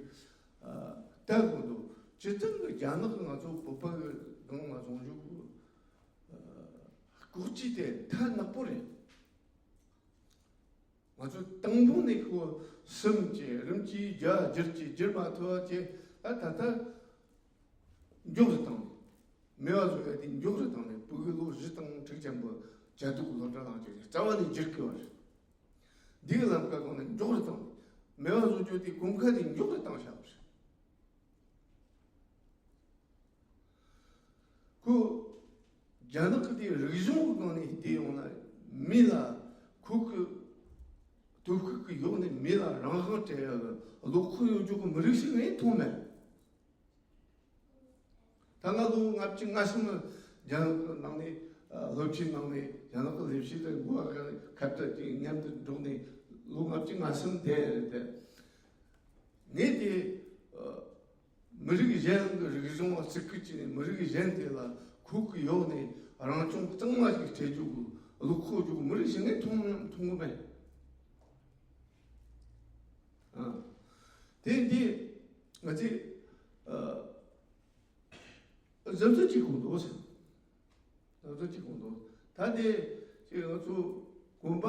ལྟ་དགོས་འདུག་སྤྱིར་བཏང་གི་རྒྱ་ནག་གི་ང་ཚོ་བོད་པ་གི་སྒང་ལ་བཟུང་རྒྱུ་གི་ལྐོག་ཇུས་དེ་ཐ་ནག་པོ་རེད། ང་ཚོ་དང་པོ་ནས་ཁོ་སུམ་བཅད་རིམ་གྱིས་བརྒྱ་བསྒྱུར་གྱིས་བསྒྱུར་མ་ཐུབ་པ་བྱས། ད་ད་ལྟ་མགྱོགས་སུ་བཏང་ནས། མེད་པ་བཟོ་ཡ་དེ་མགྱོགས་སུ་བཏང་ནས། ཕྲུ་གུ་ལོ་བཞི་དང་དྲུག་ཅན་པོ་བྱ་དུག་གི་སློབ་གྲྭ་ནང་བཅུག་ནས་རྩ་བ་ནས་བསྒྱུར་དགོས་པ་རེད། འདི་གི་ལམ་ཁ་སྒང་ནས་མགྱོགས་སུ་བཏང་ནས། མེད་པ་བཟོ་རྒྱུ་དེ་གོམ་ཁ་དེ་མགྱོགས་སུ་བཏང་བཞག་པ་རེད། ཁོ་རྒྱ་ནག་གི་དེ་རིག་གཞུང་གི་སྒང་ནས་བལྟས་ཡོང་ན། མི་ལ་ཁོ་གི་སྟོབས་ཤུགས་ཀྱི་འོག་ནས་མི་ལ་རང་དབང་སྤྲད་ཡ་གི་བློ་ཁོག་ཡོད་རྒྱུ་གི་མི་རིགས་ཤིག་ངས་མཐོང་མེད། ད་ང་ལོ་ལྔ་བཅུ་ང་གསུམ་རྒྱ་ནག་གི་ནང་ནས་ཨ་སློབ་ཆེན་ནང་ནས་རྒྱ་ནག་གི་ལས་བྱེད་དུ་འགོ་བ་ཁ་ཁ་བྲལ་གྱིས་མཉམ་དུ་འགྲོགས་ནས་ལོ་ལྔ་བཅུ་ང་གསུམ་བསྡད་རེད་དེ། ངས་དེ་ཨ་མི་རིགས་གཞན་གྱི་རིག་གཞུང་ལ་བརྩི་བཀུར་བྱས་ནས། མི་རིགས་གཞན་དེ་ལ་ཁོ་གི་འོག་ནས་རང་སྐྱོང་གཙང་མ་ཞིག་སྤྲད་རྒྱུ་གི་བློ་ཁོག་རྒྱུ་གི་མི་རིགས་ཤིག་ངས་མཐོང་མཐོང་གི་མེད། ཨ། དེ་འདི་ང་ཚོས་ཨ་གཟབ་གཟབ་བྱེད་དགོས་འདུག་ཟེར། གཟབ་གཟབ་བྱེད་དགོས་འདུག་ད་དེ་ཅིག་ང་ཚོ་གོམ་པ་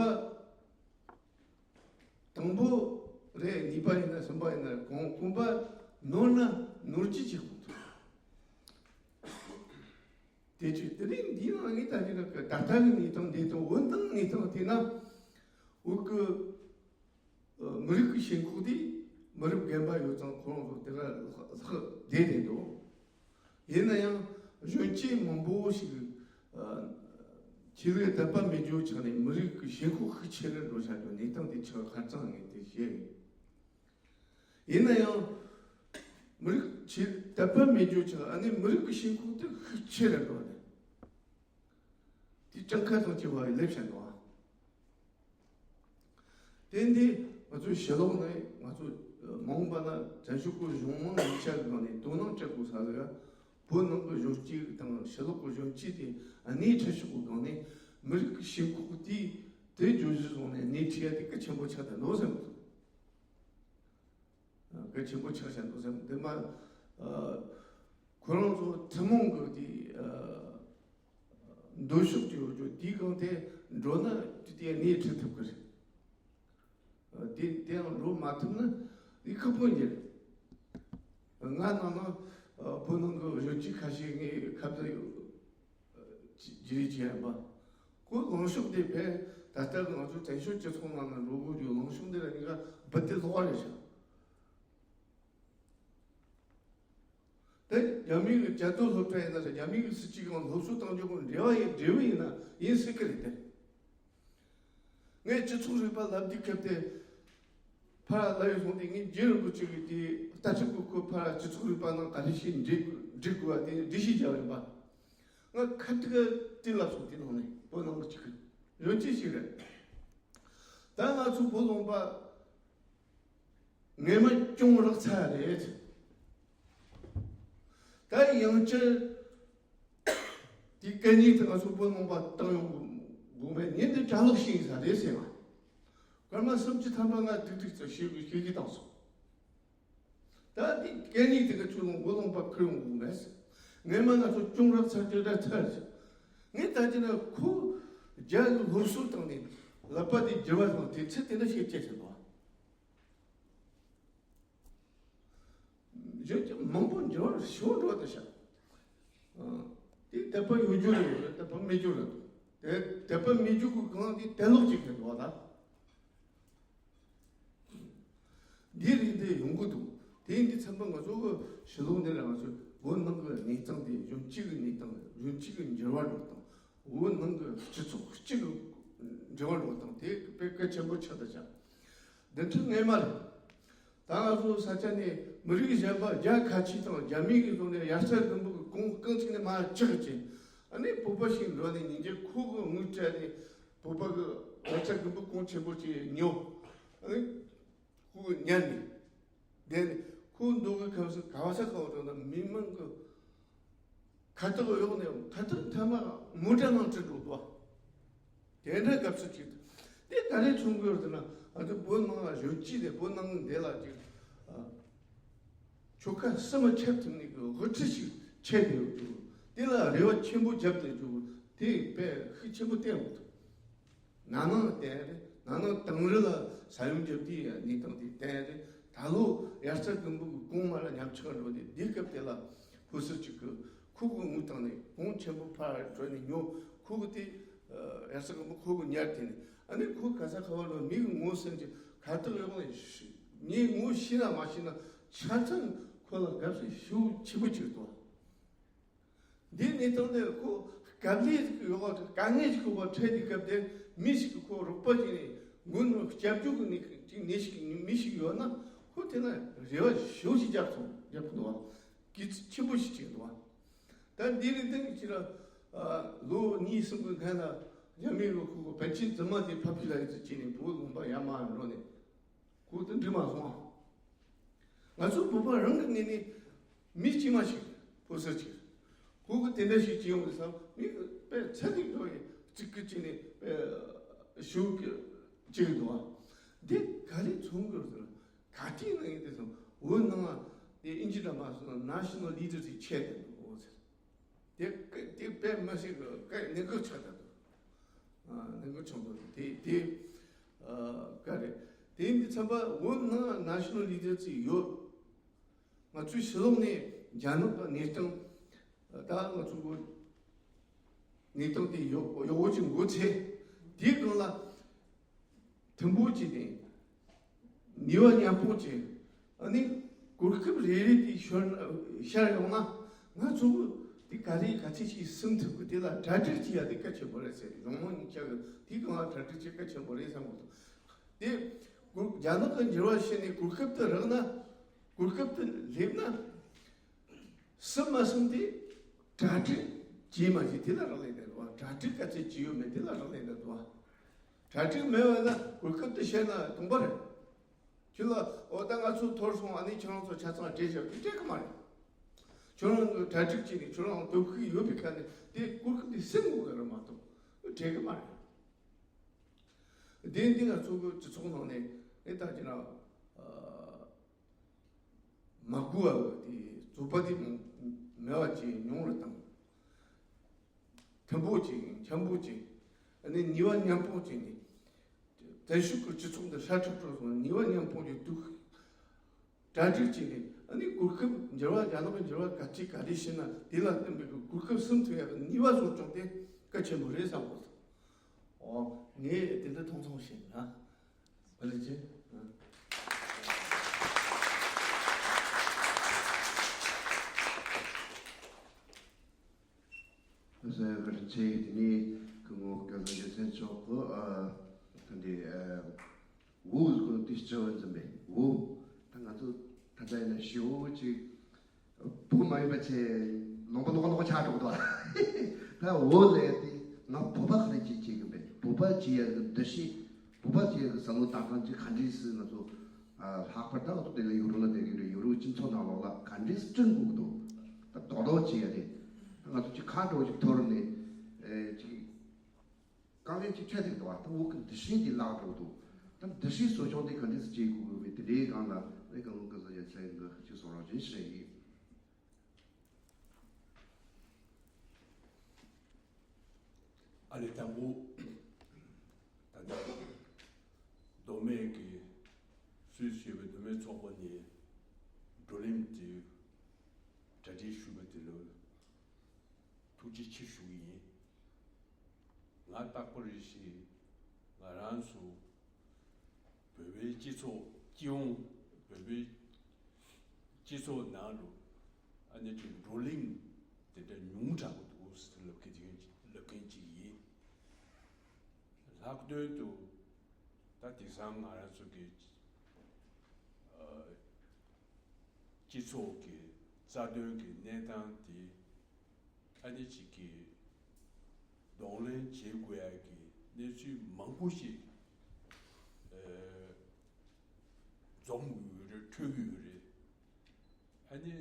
དང་པོ་རེད། གཉིས་པ་ཡིན་ན་གསུམ་པ་ཡིན་ན། གོམ་གོམ་པ་ནོར་ན་ནོར་གྱིས་བྱེད་དགོས་འདུག་དེ་ཅིག་དེ་རིང་འདི་ནང་ངས་ད་ཅི་ན་ད་ལྟ་གི་གནས་སྟངས་འདི་དང་། འོན་ཏང་གནས་སྟངས་དེ་ན་འུ་གི་མི་རིགས་ཀྱི་ཞེན་ཁོག་དེ་མི་རབས་རྒན་པ་ཡོད་ཙང་ཁོ་རང་ཚོ་དེ་ག་ལྷག་བསྡད་བསྡད་འདུག་ཡིན་ན་ཡང་གཞོན་སྐྱེས་མང་པོ་ཞིག་ཆོས་ལུགས་དད་པ་མེད་རྒྱུ་ཆགས་ནས་མི་རིགས་ཀྱི་ཞེན་ཁོག་ཤུགས་ཆེ་རུ་འགྲོ་བཞག་རྒྱུ་གནས་སྟངས་དེ་ཆགས། ཁ་རྩང་ངས་དེ་བཤད་ཡོད། ཡིན་ན་ཡང་མི་རིགས་ཆོས་དད་པ་མེད་རྒྱུ་ཆགས། ཨ་ནི་མི་རིགས་ཀྱི་ཞེན་ཁོག་དེ་ཤུགས་ཆེ་རུ་འགྲོ་ནས། དེ་སྤྱང་ཀ་དང་བཅས་པ་ཡི་ལེབ་བཞིན་འདུག་ཨ། དེ་འདི་ང་ཚོའི་ཕྱི་ལོགས་ནས་ང་ཚོ་མ་འོངས་པ་ན་བཙན་བྱོལ་གྱི་གཞུང་མང་ཡིག་ཆ་གི་ནང་ནས་དོ་སྣང་སྤྲད་དགོས་ས་ཟིག་བོད་ནང་གི་གཞོན་སྐྱེས་དང་ཕྱི་ལོགས་ཀྱི་གཞོན་སྐྱེས་དེ་སྣེ་ཁྲིད་ཕྱོགས་ཀྱི་སྒང་ནས་མི་རིགས་ཀྱི་ཞེན་ཁོག་དེ་དེ་བརྗོད་གཞི་བཟུང་ནས་སྣེ་ཁྲིད་ཡ་དེ་གལ་ཆེན་པོ་ཆགས་བསྡད་འདུག་ཟེར་མི་ཐུབ། གལ་ཆེན་པོ་ཆགས་བཞག་འདུག་ཟེར། འདི་མ་ཨ་ཁོ་རང་ཚོ་ཐུན་མོང་གི་དེ་ཨ་འདོད་ཕྱོགས་ཀྱི་ཡོད་རྒྱུ་དེའི་སྒང་དེ་འགྲོ་ན་དེ་དེ་སྣེ་ཁྲིད་ཐུབ་ཀྱི་རེད། ཨ་དེ་དེའང་འགྲོ་མ་ཐུབ་ན་དེ་ཁག་པོ་ཡིན་རེད། ང་ནང་ན་ཨ་བོད་ནང་གི་གཞོན་སྐྱེས་ཁ་ཤས་ངའི་ཁ་བརྡ་ཡོད། ཅི་ཅི་རིགས་ཅི་ཡང་མ། ཁོ་ལངས་ཕྱོགས་དེ་བས་ ད་ལྟ་ང་ཚོ་བཙན་བྱོལ་སྤྱི་ཚོགས་ནང་ན་འགྲོ་དགོས་རྒྱུ་ལངས་ཕྱོགས་འདི་ལ་ཉེན་ཁ་རྦད་དེ་ལྷག་པ་རེད་ཤག་དེ་རྒྱ་མི་གི་རྒྱལ་དོན་སློབ་གྲྭ་ཡིན་ན་རྒྱ་མི་གི་སྲིད་སྤྱི་གང་སློབ་གསོ་གཏོང་རྒྱུ་གི་འབྲེལ་བ་ཡིན་འབྲེལ་བ་ཡིན་ན་ཡིན་སྲིད་ཀྱི་རེད་དེ། ངས་སྤྱི་ཚོགས་རིག་པ་ལབ་དུས་སྐབས་དེ་ཕར་ལ་ཡོད་སོང་དེ་ངས་རྗེ་རིན་པོ་ཆེ་གི་དེ་ལྟ་ཞིབ་གི་ཁོ་ཕར་སྤྱི་ཚོགས་རིག་པ་ནང་ག་རེ་ཞིག་འབྲི་འབྲི་དགོས་པ་དེ་འབྲི་ཤེས་རྒྱ་ཡིན་པ། ང་ཁ་ཐུག་དེ་ལབ་སོང་དེ་ནང་ནས་བོད་ནང་གི་ཅིག་གི་གཞོན་སྐྱེས་ཤིག་རེད། ད་ང་ཚོ་བོད་ལུང་པ་ངེས་མེད་གྱོང་རག་ཚར་རེད། ད་ཡང་བསྐྱར་དེ་སྐད་ཉིད་དེ་ང་ཚོ་བོད་ནང་པ་བཏང་ཡོང་དགོས་མེད་ཉིན་དེ་གྲྭ་ལོག་ཤིག་ཡིན་ས་རེད་ཟེར་བ། སྐར་མ་སུམ་ཅུ་ཐམ་པ་ང་ཏིག་ཏིག་ཙམ་ཤེས་དགོས་ཤེས་ཀྱི་བཏང་སོང་། ད་དེ་སྐད་ཉིད་དེ་ག་ཚོད་ལོང་བོད་ནང་པ་ཁུར་ཡོང་དགོས་མེད་ཟེར། ངེས་མ་ང་ཚོ་གྱོང་རག་ཚར་གྱི་རེད་ཚར་ཟེར། ངས་ད་ཅི་ན་ཁོ་རྒྱ་ལ་སློབ་གསོ་བཏང་ནས་ལབ་པ་དེ་བསྒྱུར་བ་དང་དེ་ཚེ་དེ་འདྲ་ཞིག་སྐྱེས་ཟེར་བ། གཞོན་སྐྱེས་མང་པོ་འབྱོར་ཤོར་འགྲོ་དེ་ཤག་དེ་དད་པ་ཡོད་རྒྱུ་རེད་དད་པ་མེད་རྒྱུ་རེད། དེ་དད་པ་མེད་རྒྱུ་གི་གང་དེ་དད་ལོག་ཅིག་རེད་འདུག་ད། འདི་རིགས་འདི་ཡོང་གི་འདུག་དེ་ཡིན་དུས་ཚང་མ་ང་ཚོ་གི་ཕྱི་ལོགས་འདི་ལ་ང་ཚོ་བོད་ནང་གི་གནས་སྟངས་དེ་གཞོན་སྐྱེས་ཀྱི་གནས་སྟངས་གཞོན་སྐྱེས་ཀྱི་འགྱུར་བ་འགྲོ་སྟངས། བོད་ནང་གི་སྤྱི་ཚོགས་གཅིག་གི་འབྲེལ་བ་འགྲོ་སྟངས་དེ་དཔེ་གལ་ཆེན་པོ་ཆགས་བསྡད་ཅིང་། འདི་འཕྲོ་སྔས་མ་རེད། ད་ང་ཚོ་ས་ཆ་ནས་མི་རིགས་གཞན་པ་རྒྱ་ཁ་ཆེ་དང་རྒྱ་མི་གི་ཐོག་ནས་དབྱར་རྩྭ་དགུན་འབུ་གི་གོང་རྐང་གཅིག་ནས་མར་བཅག་ཅིང་། ཨ་ནི་བོད་པ་ཞིག་འགྲོ་ནས་ཉིན་རྒྱུན་ཁོ་གི་དངུལ་སྤྲད་ནས་བོད་པ་གི་དབྱར་རྩྭ་དགུན་འབུ་གོང་ཆེན་པོ་ཅིག་ཉོ། ཨ་ནི་ཁོ་གི་ཉར་ནས་བསྡད་ནས་ཁོ་འདུག་གི་སྐབས་སུ་ག་བ་ས་ག་བ་འགྲོ་ན་མི་མང་གི་ཁ་ཐུག་གཡོག་ནས་ཁ་ཐུག་ཐ་མ་མོ་ཊ་ནང་ཁྲིད་འགྲོ་འདུག་དེ་འདྲ་སྐབས་སུ་ཅིག་དེ་ག་རེ་བྱུང་དགོས་ཟེར་ན། ང་ཚོ་བོད་ནང་ལ་གཞོན་སྐྱེས་དེ་བོད་ནང་འདི་ལ་ཅིག་ཆོལ་ཁ་གསུམ་མ་ཁྱབ་ཐུབ་ནས་གི་དབུ་ཁྲིད་ཞིག་ཆད་དེ་ཡོད་འདུག་དེ་ལ་རེ་བ་ཆེན་པོ་བརྒྱབ་བསྡད་འདུག་དེ་དཔེ་ཤུགས་ཆེན་པོ་བསྟན་འདུག་ན་ནིང་བསྟན་རེད། ན་ནིང་དིང་རི་ལ་ས་ཡོམ་བརྒྱབ་དུས་གནས་སྟངས་དེ་བསྟན་རེད། ད་ལོ་དབྱར་རྩྭ་དགུན་འབུ་གི་གོང་མར་ཉམས་ཆག་འགྲོ་དུས་འདི་སྐབས་དེ་ལ་ཧུ་སུར་གཅིག་གི་ཁོ་གི་དངུལ་བཏང་ནས་གོང་ཆེན་པོ་ཕར་འགྲོ་ནས་ཉོ། ཁོ་གི་དེ་དབྱར་རྩྭ་དགུན་འབུ་ཁོ་གི་ཉར་དེ་ནས་ཨ་ནི་ཁོ་ག་ས་ག་བ་ལོ་མི་གི་ངོ་ཟིན་གྱི་ཁ་ཐུག་ཡོང་ནས་ངས་ངོ་ཤེས་ན་མ་ཤེས་ན་ཆ་ཚང་ཁོ་ལ་དགའ་བསུ་ཞེ་པོ་ཆེན་པོ་ཅིག་འདུག་འདི་གནས་སྟངས་དེ་ཁོ་དཀའ་ལས་ཡོད་པ་དཀའ་ངལ་ཞིག་ཡོད་པ་འཕྲད་དུས་སྐབས་དེར་མི་ཞིག་གིས་ཁོ་རོགས་པ་བྱས་ནས་མགོ་ནས་སྐྱབས་བཅོལ་གྱི་ནི་ཅིག་ནི་ཞིག་མི་ཞིག་ཡོད་ན་ཁོ་དེ་ན་རེ་བ་ཞེ་པོ་ཞིག་བརྒྱབ་སོང་བརྒྱབ་གི་འདུག་བ། གི་ཆེན་པོ་ཞིག་བྱས་འདུག་བ། ད་འདི་རིགས་དེ་ཅི་ལ་ལོ་གཉིས་གསུམ་གྱི་སྔོན་ལ་རྒྱ་མི་གི་ཁོ་གི་པཎ་ཆེན་རྫུན་མ་དེ་ཕབ་ཅི་ལ་ཡི་ཙི་བྱས་ནས་བོད་ལུང་པ་ཡར་མར་འགྲོ་ནས། ཁོ་དེ་འགྲིག་མ་སོང་ཨ། ང་ཚོ་བོད་པ་རང་གི་ངོས་ནས་མི་གཅིག་མ་ཞིག་ཕོ་གསར་ཅིག་ཁོ་གི་དེ་འདྲ་ཞིག་བྱེད་ཡོང་གི་བསམ། མི་དཔེ་ཚད་ཅིག་འགྲོ་ཡི་གཅིག་གི་བྱས་ནས་དཔེ་ཞུ་གི་བྱེད་གི་འདུག་ཨ། འདི་ག་རེ་མཚོན་གི་ཡོད་ཟེར་ན་ག་དུས་ན་ཡིན་དེ་སོང་བོད་ནང་ལ་དེ་ཨིན་ཇི་འདྲ་མ་སོང་ན་National Leader་ཅིག་ཆད་དེ་འདུག་ཨོ་ཟེར། དེ་དེ་དཔེ་མ་ཞིག་གི་ནི་གོ་ཆགས་ད་འདུག་ནི་གོ་ཆགས་འདུག་དེ་དེ་ག་རེད། དེ་འདི་ཚན་པ་བོད་ནང་National Leader་ཅིག་ཡོད། ང་ཚོའི་ཕྱི་ལོགས་ནས་རྒྱ་ནག་གི་གནས་སྟངས་ད་ང་ཚོ་གི་གནས་སྟངས་དེ་ཡོ་ཡོ་བོ་ཅིག་མགོ་ཚོས་དེའི་སྒང་ལ་མཐུན་པོ་བྱས་ནས་ནུས་པ་མཉམ་སྤུངས་བྱས། ཨ་ནི་གོ་སྐབས་རེ་རེ་དེ་ཤོར་ཤར་ཡོང་ན་ང་ཚོ་གི་དེ་ག་རེ་ག་ཚད་ཞིག་སེམས་ཐུབ་གི་དེ་ལ་གྲ་སྒྲིག་བྱེད་ཡ་དེ་གལ་ཆེན་པོ་རེད་ཟེར། གཞུང་མང་གཉིས་ཆ་གི་དེའི་སྒང་ལ་གྲ་སྒྲིག་བྱེད་གལ་ཆེན་པོ་རེད་བསམ་གི་འདུག་དེ་གོ་རྒྱ་ནག་གི་འགྱུར་བ་ཕྱིན་ནས་གོ་སྐབས་དེ་རག་ན་གོ་སྐབས་དེ་སླེབས་ན། སུ་མ་སུམ་དེ་གྲ་སྒྲིག་བྱས་མ་བྱས་དེ་ལ་རག་ལས་ནས་འདུག་བ། གྲ་སྒྲིག་ག་ཚད་བྱས་ཡོད་མེད་དེ་ལ་རག་ལས་ནས་འདུག་བ། གྲ་སྒྲིག་མེད་པ་ན་གོ་སྐབས་དེ་ཤར་ན་དུང་པ་རེད། ཁྱོད་ལ་འོ་ད་ང་ཚོ་འཐོར་སོང་། ཨ་ནི་ཁྱོད་རང་ཚོ་ཆ་ཚང་སྤྲད་བཞག་དེ་སྤྲད་གི་མ་རེད། ཁྱོད་རང་གི་གྲ་སྒྲིག་བྱས་ནས་ཁྱོད་རང་སྟོབས་ཤུགས་ཡོད་པའི་ཁ་ནས་དེ་གོ་སྐབས་དེ་སེམས་འགུག་གི་རེད་མ་གཏོགས་སྤྲད་གི་མ་རེད། དེ་འདི་ང་ཚོ་གི་སྤྱི་ཚོགས་ནང་ནས་ཨེ་ད་ཅི་ན། མ་དགོས་པ་དེ་རྩོད་པ་དེ་མེད་པ་བྱས་ཉུང་རུ་བཏང་། མཐུན་པོ་བྱས་འཆམ་པོ་བྱས། ཨ་ནི་ནུས་པ་མཉམ་སྤུངས་བྱས་ནས། བཙན་བྱོལ་གྱི་སྤྱི་ཚོགས་འདི་ཧྲ་ཁྲ་ཁྲོ་སོང་། ནུས་པ་མཉམ་སྤུངས་ཀྱིས་འདུག་གྲ་སྒྲིག་བྱས་ནས་ཨ་ནི་གོ་སྐབས་འགྱུར་བ་རྒྱ་ནག་གི་འགྱུར་བ་ག་ཚོད་ག་རེ་ཕྱིན་ན་དེ་ལ་བསྟུན་པའི་གོ་སྐབས་སེམས་ཐུབ་ཡག་གི་ནུས་པ་བཟོ་སྐྱོང་དེ་གལ་ཆེན་པོ་རེད་བསམ་གོ་སོང་། ཨོ། ངས་དེ་འདྲ་མཐོང་ཚོང་བཤད་ན། ཨ་ལེ་ཅེ། ཨ། ཟེར་གར་ཆེ་དེ་ནི་སྐུ་ངོ་སྐལ་བཟང་རྒྱལ་མཚན་མཆོག་གི་ཨ་ད་འདི་ཨ་འུ་ཟེར་གོ་ནོ་དེ་སྤྱི་བོ་འཛིན་པས་འུ། ད་ང་ཚོ་ད་ལྟ་ཡིན་ན་ཞེ་པོ་ཅིག་བོད་མ་ཡིན་པ་ཆེ་ལུང་པ་ལོག་ལོག་ཆགས་འགྲོ་གི་འདུག་ད་འུ་ལས་དེ་ང་བོད་པ་ག་རེ་ཅིག་བྱེད་གི་འབད་བོད་པ་བྱེད་ཡ་གི་འདུ་ཤེས། བོད་པ་བྱེད་ཡ་གི་བསམ་བློ་བཏང་སྟངས་ཅིག་ག་འདྲས་སེ་ང་ཚོ་ཨ་ལྷག་པར་ད་ང་ཚོ་དེ་ལ་ཡུ་རོབ་ལ་བསྡད་ཀྱི་རེད། ཡུ་རོབ་སྤྱི་ཚོགས་ནང་ལོགས་ལ་ག་འདྲས་སེ་བསྐྲུན་དགོས་ཀྱི་འདུག་ད་རྡོག་རྡོག་བྱེད་ཡ་དེ་ད་ང་ཚོ་ཅིག་ཁ་འགྲོ་ཅིག་འཐོར་ནས་ཨེ་ཅིག་དཀའ་ངལ་ཅིག་འཕྲད་ཐུབ་འདུག་བ། ད་འུ་གི་འདུ་ཤེས་འདི་བརླག་འགྲོ་འདུག་ད་འདུ་ཤེས་གསོ་སྐྱོང་འདི་ག་འདྲས་སེ་བྱེད་དགོས་ཀྱི་མེད་དེ་འདྲའི་སྒང་ལ་ཨེ་གང་ག་ས་ཡ་ཚན་འགའ་ཅིག་གསུང་རོགས་བྱེད་ཞེས་ཡིན། ཨ་ལེ། དང་པོ་ད་ལྟ་མདོ་སྨད་ཀྱི་སུད་སི་ཞེས་པའི་མདོ་སྨད་ཚོགས་པ་ནས་བགྲོ་གླེང་དེ་གྲ་སྒྲིག་ཞུས་པ་དེ་ལ་ཐུགས་རྗེ་ཆེ་ཞུ་གི་ཡིན། ང་རྟག་པར་རེ་ཞིག་ང་རང་ཚོ་བོད་པའི་སྤྱི་ཚོགས་སྤྱི་ཡོངས་བོད་པའི་སྤྱི་ཚོགས་ནང་ལ་ཨ་ནི་ཅིག་བགྲོ་གླེང་དེ་འདྲ་ཉུང་དྲགས་པོ་འདུག་ཟེར་ལབ་མཁན་ཅིག་ལབ་མཁན་ཅིག་ཡིན། ལྷག་དོན་དུ་ད་དེང་སང་ང་རང་ཚོ་གི་ཨ་སྤྱི་ཚོགས་ཀྱི་རྩ་དོན་གྱི་གནས་སྟངས་དེ་ཨ་ནི་ཅིག་གི་གདོང་ལེན་བྱེད་དགོས་ཡ་གི་གནས་ཚུལ་མང་པོ་ཞིག་ཨ་འཛོམས་ཡོད་རེད། འཕྲོད་ཀྱི་ཡོད་རེད། ཨ་ནི་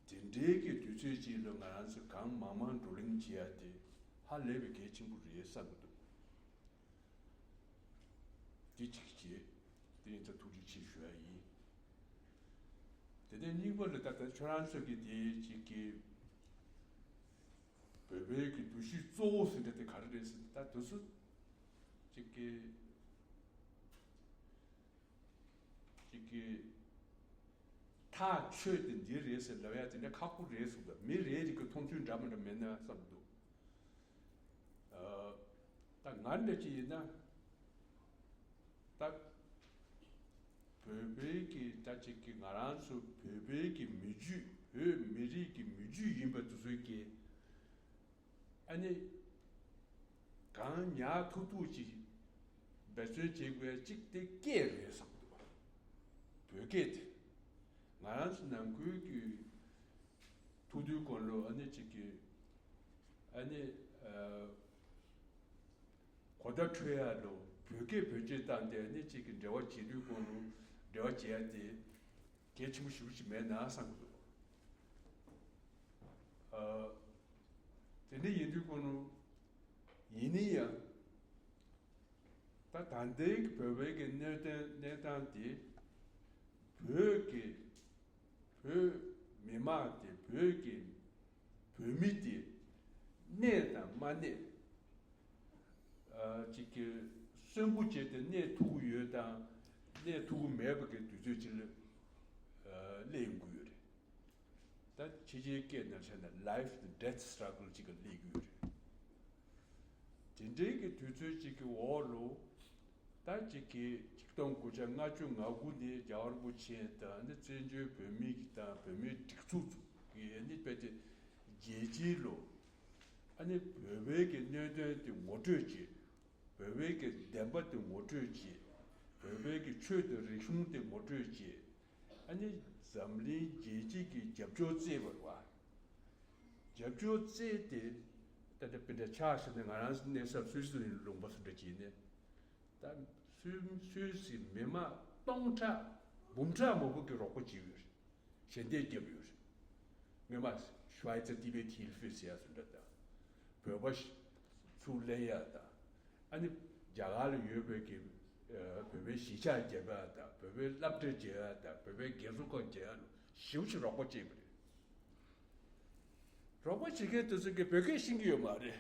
དེ་འདྲའི་གི་དུས་ཚོད་ཅིག་ལ་ང་རང་ཚོ་གང་མང་མང་བགྲོ་གླེང་བྱེད་ཡ་དེ་ཧ་ལས་པའི་གལ་ཆེན་པོ་རེད་བསམ་གྱི་འདུག་དེ་གཅིག་བྱས། དེ་ཡིན་ཙང་ཐུགས་རྗེ་ཆེ་ཞུ་ཡ་ཡིན། དེ་ནས་གཉིས་པ་ལ་ད་ལྟ་ཁྱོད་རང་ཚོ་གི་དེ་གཅིག་གི་བོད་པའི་གི་འདུ་ཤེས་གཙོ་བོ་ཟེར་འདྲ་དེ་ག་རེ་རེད་ཟེར། ད་དུས་སུ་གཅིག་གི་གཅིག་གི་ཐག་ཆོད་དེ་འདི་རེད་ཟེར་ལབ་ཡ་དེ་འདྲ་ཁག་པོ་རེད་གསུངས། ད་མི་རེ་རེ་གི་མཐོང་ཚུལ་འདྲ་མི་འདྲ་མེད་ན་བསམ་འདུག་ད་ང་འདྲ་ཅིག་ཡིན་ན་ད་བོད་པའི་གི་ད་ཅིག་གི་ང་རང་ཚོ་བོད་པའི་གི་མི་རྒྱུད། བོད་མི་རིགས་ཀྱི་མི་རྒྱུད་ཡིན་པ་དེ་ཚོའི་གི་ཨ་ནི་གང་ཉག་ཐུག་ཐུག་ཅིག་འབད་བརྩོན་བྱེད་དགོས་ཅིག་དེ་སྐད་རེད་བསམ་འདུག་བོད་སྐད་དེ་ང་རང་ཚོ་ནང་ཁུལ་གྱི་ཐུག་དུས་གོང་ལོ་ཨ་ནི་ཅིག་གི་ཨ་ནི་ཨ། གོ་བརྡ་འཕྲོད་ཡ་ལོ་བོད་སྐད་བེད་སྤྱོད་བཏང་སྟེ་ནི་གཅིག་གི་འབྲེལ་བ་བྱེད་དུས་གོང་ལོ་འབྲེལ་བ་བྱེད་ཡ་དེ་གལ་ཆེན་པོ་ཞེ་པོ་ཅིག་མེད་ན་བསམ་གི་འདུག་ཨ། དེ་འདྲ་ཡིན་དུས་གོང་ལོ་ཡིན་ནི་ཡང་ད་ད་ལྟའི་གི་བོད་པའི་གི་གནད་དོན་གནས་སྟངས་དེ་བོད་ཀྱི་བོད་མི་མང་དེ་བོད་ཀྱི་བོད་མི་དེ་གནས་དང་མ་གནས། ཨ། ཅིག་གི་གསོན་པོ་བྱས་ཏེ་གནས་ཐུབ་ཀྱི་ཡོད་དང་གནས་ཐུབ་ཀྱི་མེད་པ་གི་དུས་ཚོད་ཅིག་ལ་ཨ་སླེབས་ཡོང་གི་ཡོད་རེད། ད་ཕྱི་རྒྱལ་སྐད་ནང་བཤད་ན་life and death struggle ཅིག་ག་སླེབས་ཀྱི་ཡོད་རེད། དེ་འདྲའི་གི་དུས་ཚོད་ཅིག་གི་འོག་ལ་ད་ཅིག་གི་ཆིག་སྟོང་དགུ་བརྒྱ་ལྔ་བཅུ་ང་དགུ་ནས་རྒྱལ་བ་རིན་པོ་ཆེ་དང་ནི་བཙན་བྱོལ་བོད་མི་གི་དང་བོད་མིའི་སྒྲིག་འཛུགས་ཀྱི་ནི་དཔེ་དེ་རྒྱལ་སྤྱི་ལོ། ཨ་ནི་བོད་པའི་གི་གནད་དོན་དེ་ངོ་སྤྲོད་བྱེད། བོད་པའི་གི་བདེན་པ་དེ་ངོ་སྤྲོད་བྱེད། བོད་པའི་གི་ཆོས་དང་རིག་གཞུང་དེ་ངོ་སྤྲོད་བྱེད། ཨ་ནི་འཛམ་གླིང་རྒྱལ་སྤྱི་གི་རྒྱབ་སྐྱོར་བཙལ་བ་རེད་བ། རྒྱབ་སྐྱོར་བཙལ་ཏེ་ད་ལྟ་དཔེ་འདྲ་ཆགས་ཤིག་ནས་ང་རང་གནས་ས་སུད་སི་ལུང་པ་སུ་འདྲ་བྱས་ནས་ད་སུད་སུད་སི་མི་མང་སྟོང་ཕྲག་འབུམ་ཕྲག་མང་པོ་གི་རོགས་པ་བྱས་ཡོད་རེད། ཞལ་འདེབས་བརྒྱབ་ཡོད་རེད། སྔོན་མ་Schweizer Tibet Hilfe ཟེར་ཡ་སུ་འདྲ་དང་། བོད་པ་ཚུར་ལེན་ཡ་དང་། ཨ་ནི་རྒྱ་གར་ལ་ཡོད་པའི་གི་བོད་པའི་གཞིས་ཆགས་རྒྱབ་ཡ་དང་། བོད་པའི་སློབ་གྲྭ་རྒྱག་ཡ་དང་། བོད་པའི་རྒས་གསོ་ཁང་རྒྱག་ཡ་ལ་ཞེ་པོ་ཅིག་རོགས་པ་བྱས་པ་རེད། རོགས་པ་བྱེད་མཁན་དེ་ཚོ་གིས་བོད་སྐད་ཤེས་ཀྱི་ཡོད་མ་རེད།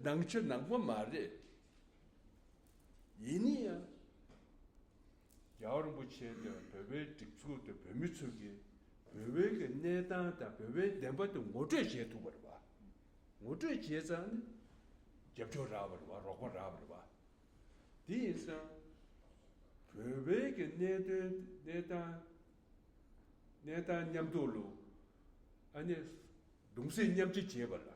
ནང་ཆོས་ནང་པ་མ་རེད། ཡིན་ན་ཡང་། རྒྱལ་བ་རིན་པོ་ཆེ་དང་བོད་པའི་སྒྲིག་འཛུགས་དང་བོད་མི་ཚོ་གིས་བོད་པའི་གི་གནས་སྟངས་དང་བོད་པའི་བདེན་པ་དེ་ངོ་སྤྲོད་བྱེད་ཐུབ་པ་རེད་བ། ངོ་སྤྲོད་བྱས་ཙང་ནི་ རྒྱབ་སྐྱོར་རག་པ་རེད་བ། རོགས་པ་རག་པ་རེད་བ། དེ་ཡིན་ཙང་བོད་པའི་གི་གནད་དོན་གནས་སྟངས་གནས་སྟངས་མཉམ་དུ་ལུ་ཨ་ནི་གདུང་སེམས་མཉམ་སྐྱེད་བྱེད་པ་ལ།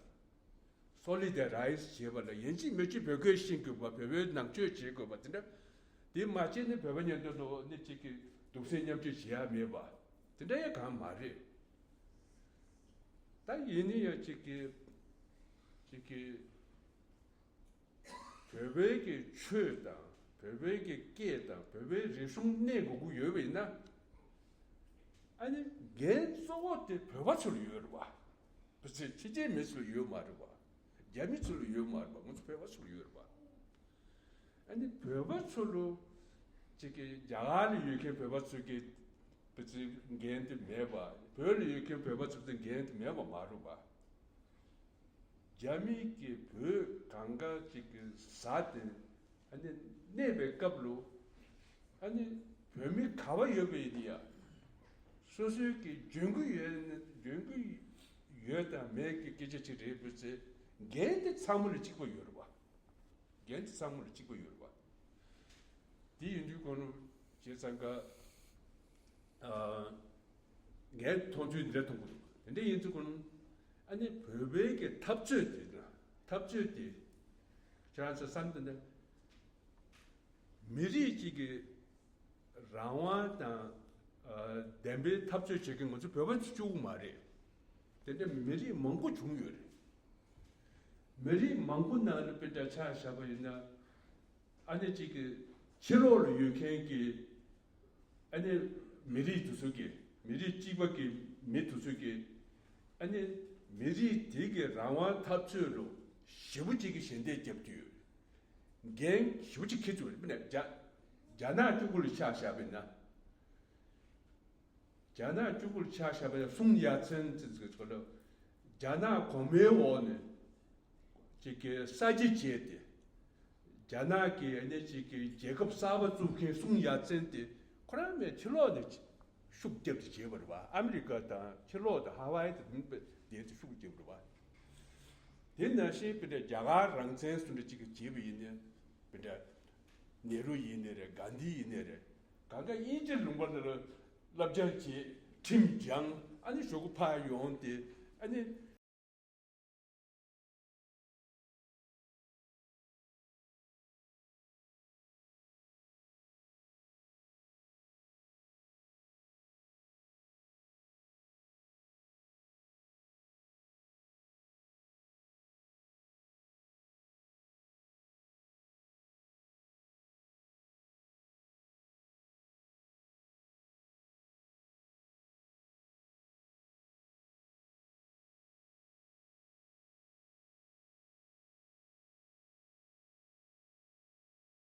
སོ་ལི་ཌ་རའི་ཛི་བྱེད་པ་ལ་ཡིན་གཅིག་མིན་གཅིག་བོད་སྐད་ཤེས་དགོས་པ། བོད་པའི་ནང་ཆོས་བྱེད་དགོས་པ་དེ་འདྲ། དེ་མ་བྱས་ནས་བོད་པ་མཉམ་དུ་ལུ་ནི་གཅིག་གི་གདུང་སེམས་མཉམ་སྐྱེད་བྱེད་ཡ་མེད་པ་དེ་འདྲ་ཡང་གང་མ་རེད། ད་ཡིན་ནི་ཡང་གཅིག་གི་གཅིག་གི་བོད་པའི་གི་ཆོས་དང་བོད་པའི་གི་སྐད་དང་བོད་པའི་རིག་གཞུང་གནས་དགོས་ཀྱི་ཡོད་པ་ཡིན་ན། ཨ་ནི་འགན་གཙོ་བོ་དེ་བོད་པ་ཚོ་ལ་ཡོད་རེད་བ། བོད་ཚོའི་ཕྱི་རྒྱལ་མི་ཚོ་ལ་ཡོད་མ་རེད་བ། རྒྱ་མི་ཚོ་ལ་ཡོད་མ་རེད་བ། ང་ཚོ་བོད་པ་ཚོ་ལ་ཡོད་རེད་བ། ཨ་ནི་བོད་པ་ཚོ་ལ་ཅིག་གི་རྒྱ་གར་ལ་ཡོད་མཁན་བོད་པ་ཚོ་གི་བོད་ཚོའི་འགན་དེ་མེད་པ། བོད་ལ་ཡོད་མཁན་བོད་པ་ཚོ་གི་འགན་དེ་མེད་པ་མ་རེད་བ། རྒྱ་མི་གིས་བོད་གང་ག་ཅིག་གི་ཟ་སྟེ་ཨ་ནི་གནས་པའི་སྐབས་ལུ་ཨ་ནི་བོད་མི་ག་བ་ཡོད་པ་ཡིན་ཡ། སོ་སོའི་གི་འཇོན་གི་ཡོད་ན་འཇོན་གི་ཡོད་དང་མེད་ཀྱི་སྐད་ཆ་ཅིག་རེད། བོད་ཚོའི་འགན་དེ་ཚང་མ་ལ་གཅིག་པ་ཡོད་རེད་བ། འགན་དེ་ཚང་མ་ལ་གཅིག་པ་ཡོད་རེད་བ། དེ་ཡིན་དུས་ཁོ་རང་བྱས་ཙང་ཀ་ཨ་ངས་མཐོང་ཚུལ་འདི་འདྲ་མཐོང་གི་འདུག་དེ་འདྲ་ཡིན་དུས་ཁོ་རང་ཨ་ནི་བོད་པའི་གི་འཐབ་རྩོད་དེ་ན་འཐབ་རྩོད་དེ་ཁྱེད་རང་ཚོ་བསམ་དུས་ན་མི་རིགས་གཅིག་གི་རང་དབང་དང་ཨ་བདེན་པའི་འཐབ་རྩོད་བྱེད་མཁན་ང་ཚོ་བོད་པ་ཚོ་གཅིག་པུ་མ་རེད། དེ་འདྲ་མི་རིགས་མང་པོ་བྱུང་ཡོད་རེད། མི་རིགས་མང་པོ་ནང་ལ་དཔེ་འདྲ་ཆ་བཞག་པ་ཡིན་ན། ཨ་ནི་གཅིག་གི་ཕྱི་ལོགས་ལ་ཡོད་མཁན་གྱི་ཨ་ནི་མི་རིགས་དེ་ཚོ་གི་མི་རིགས་གཅིག་པ་གི་མི་དེ་ཚོ་གི་ཨ་ནི་མི་རིགས་དེ་གི་རང་དབང་འཐབ་རྩོད་ལ་ཞེ་པོ་ཅིག་གི་ཞལ་འདེབས་བརྒྱབ་ཀྱི་ཡོད། འགན་ཞེ་པོ་ཅིག་འཁྱེར་ཚུལ་རེད། དཔེར་ན་རྒྱ་རྒྱ་ནག་གཅིག་པུ་ལ་ཆ་བཞག་པ་ཡིན་ན། རྒྱ་ནག་གཅིག་པུར་ཆ་བཞག་པའི་སུང་ཡ་ཚན་ཟེར་ཚུལ་ལ། རྒྱ་ནག་གོང་མའི་འོག་ནས་ཅིག་གི་གསར་བརྗེ་བྱས་ཏེ། རྒྱ་ནག་གི་ཨ་ནི་ཅིག་གི་རྒྱལ་ཁབ་གསར་པ་བཙུགས་མཁན་སུང་ཡ་ཚན་དེ་ཁོ་རང་མའི་ཕྱི་ལོགས་ནས་ཤུགས་རྒྱབ་སྟེ་བྱས་པ་རེད་བ། ཨ་མི་རི་ཀ་དང་ཕྱི་ལོགས་དང་ཧ་ཝའི་དང་དེ་ཚོ་ཤུགས་རྒྱབ་རེད་བ། དེ་ནང་བཞིན་དཔེར་ན་རྒྱ་གར་རང་བཙན་སུ་འདྲ་ཅིག་གིས་བྱས་པ་ཡིན་ན། དཔེར་ན་ནེ་རུ་ཡིན་ནའི་རེད། གྷན་དྷི་ཡིན་ནའི་རེད། གང་ག་དབྱིན་ཇི་ལུང་པ་ལ་བསླབ་སྦྱང་བྱེད། ཁྲིམས་སྦྱངས། ཨ་ནི་གཞུག་གུ་ཕར་ཡོང་སྟེ་ཨ་ནི་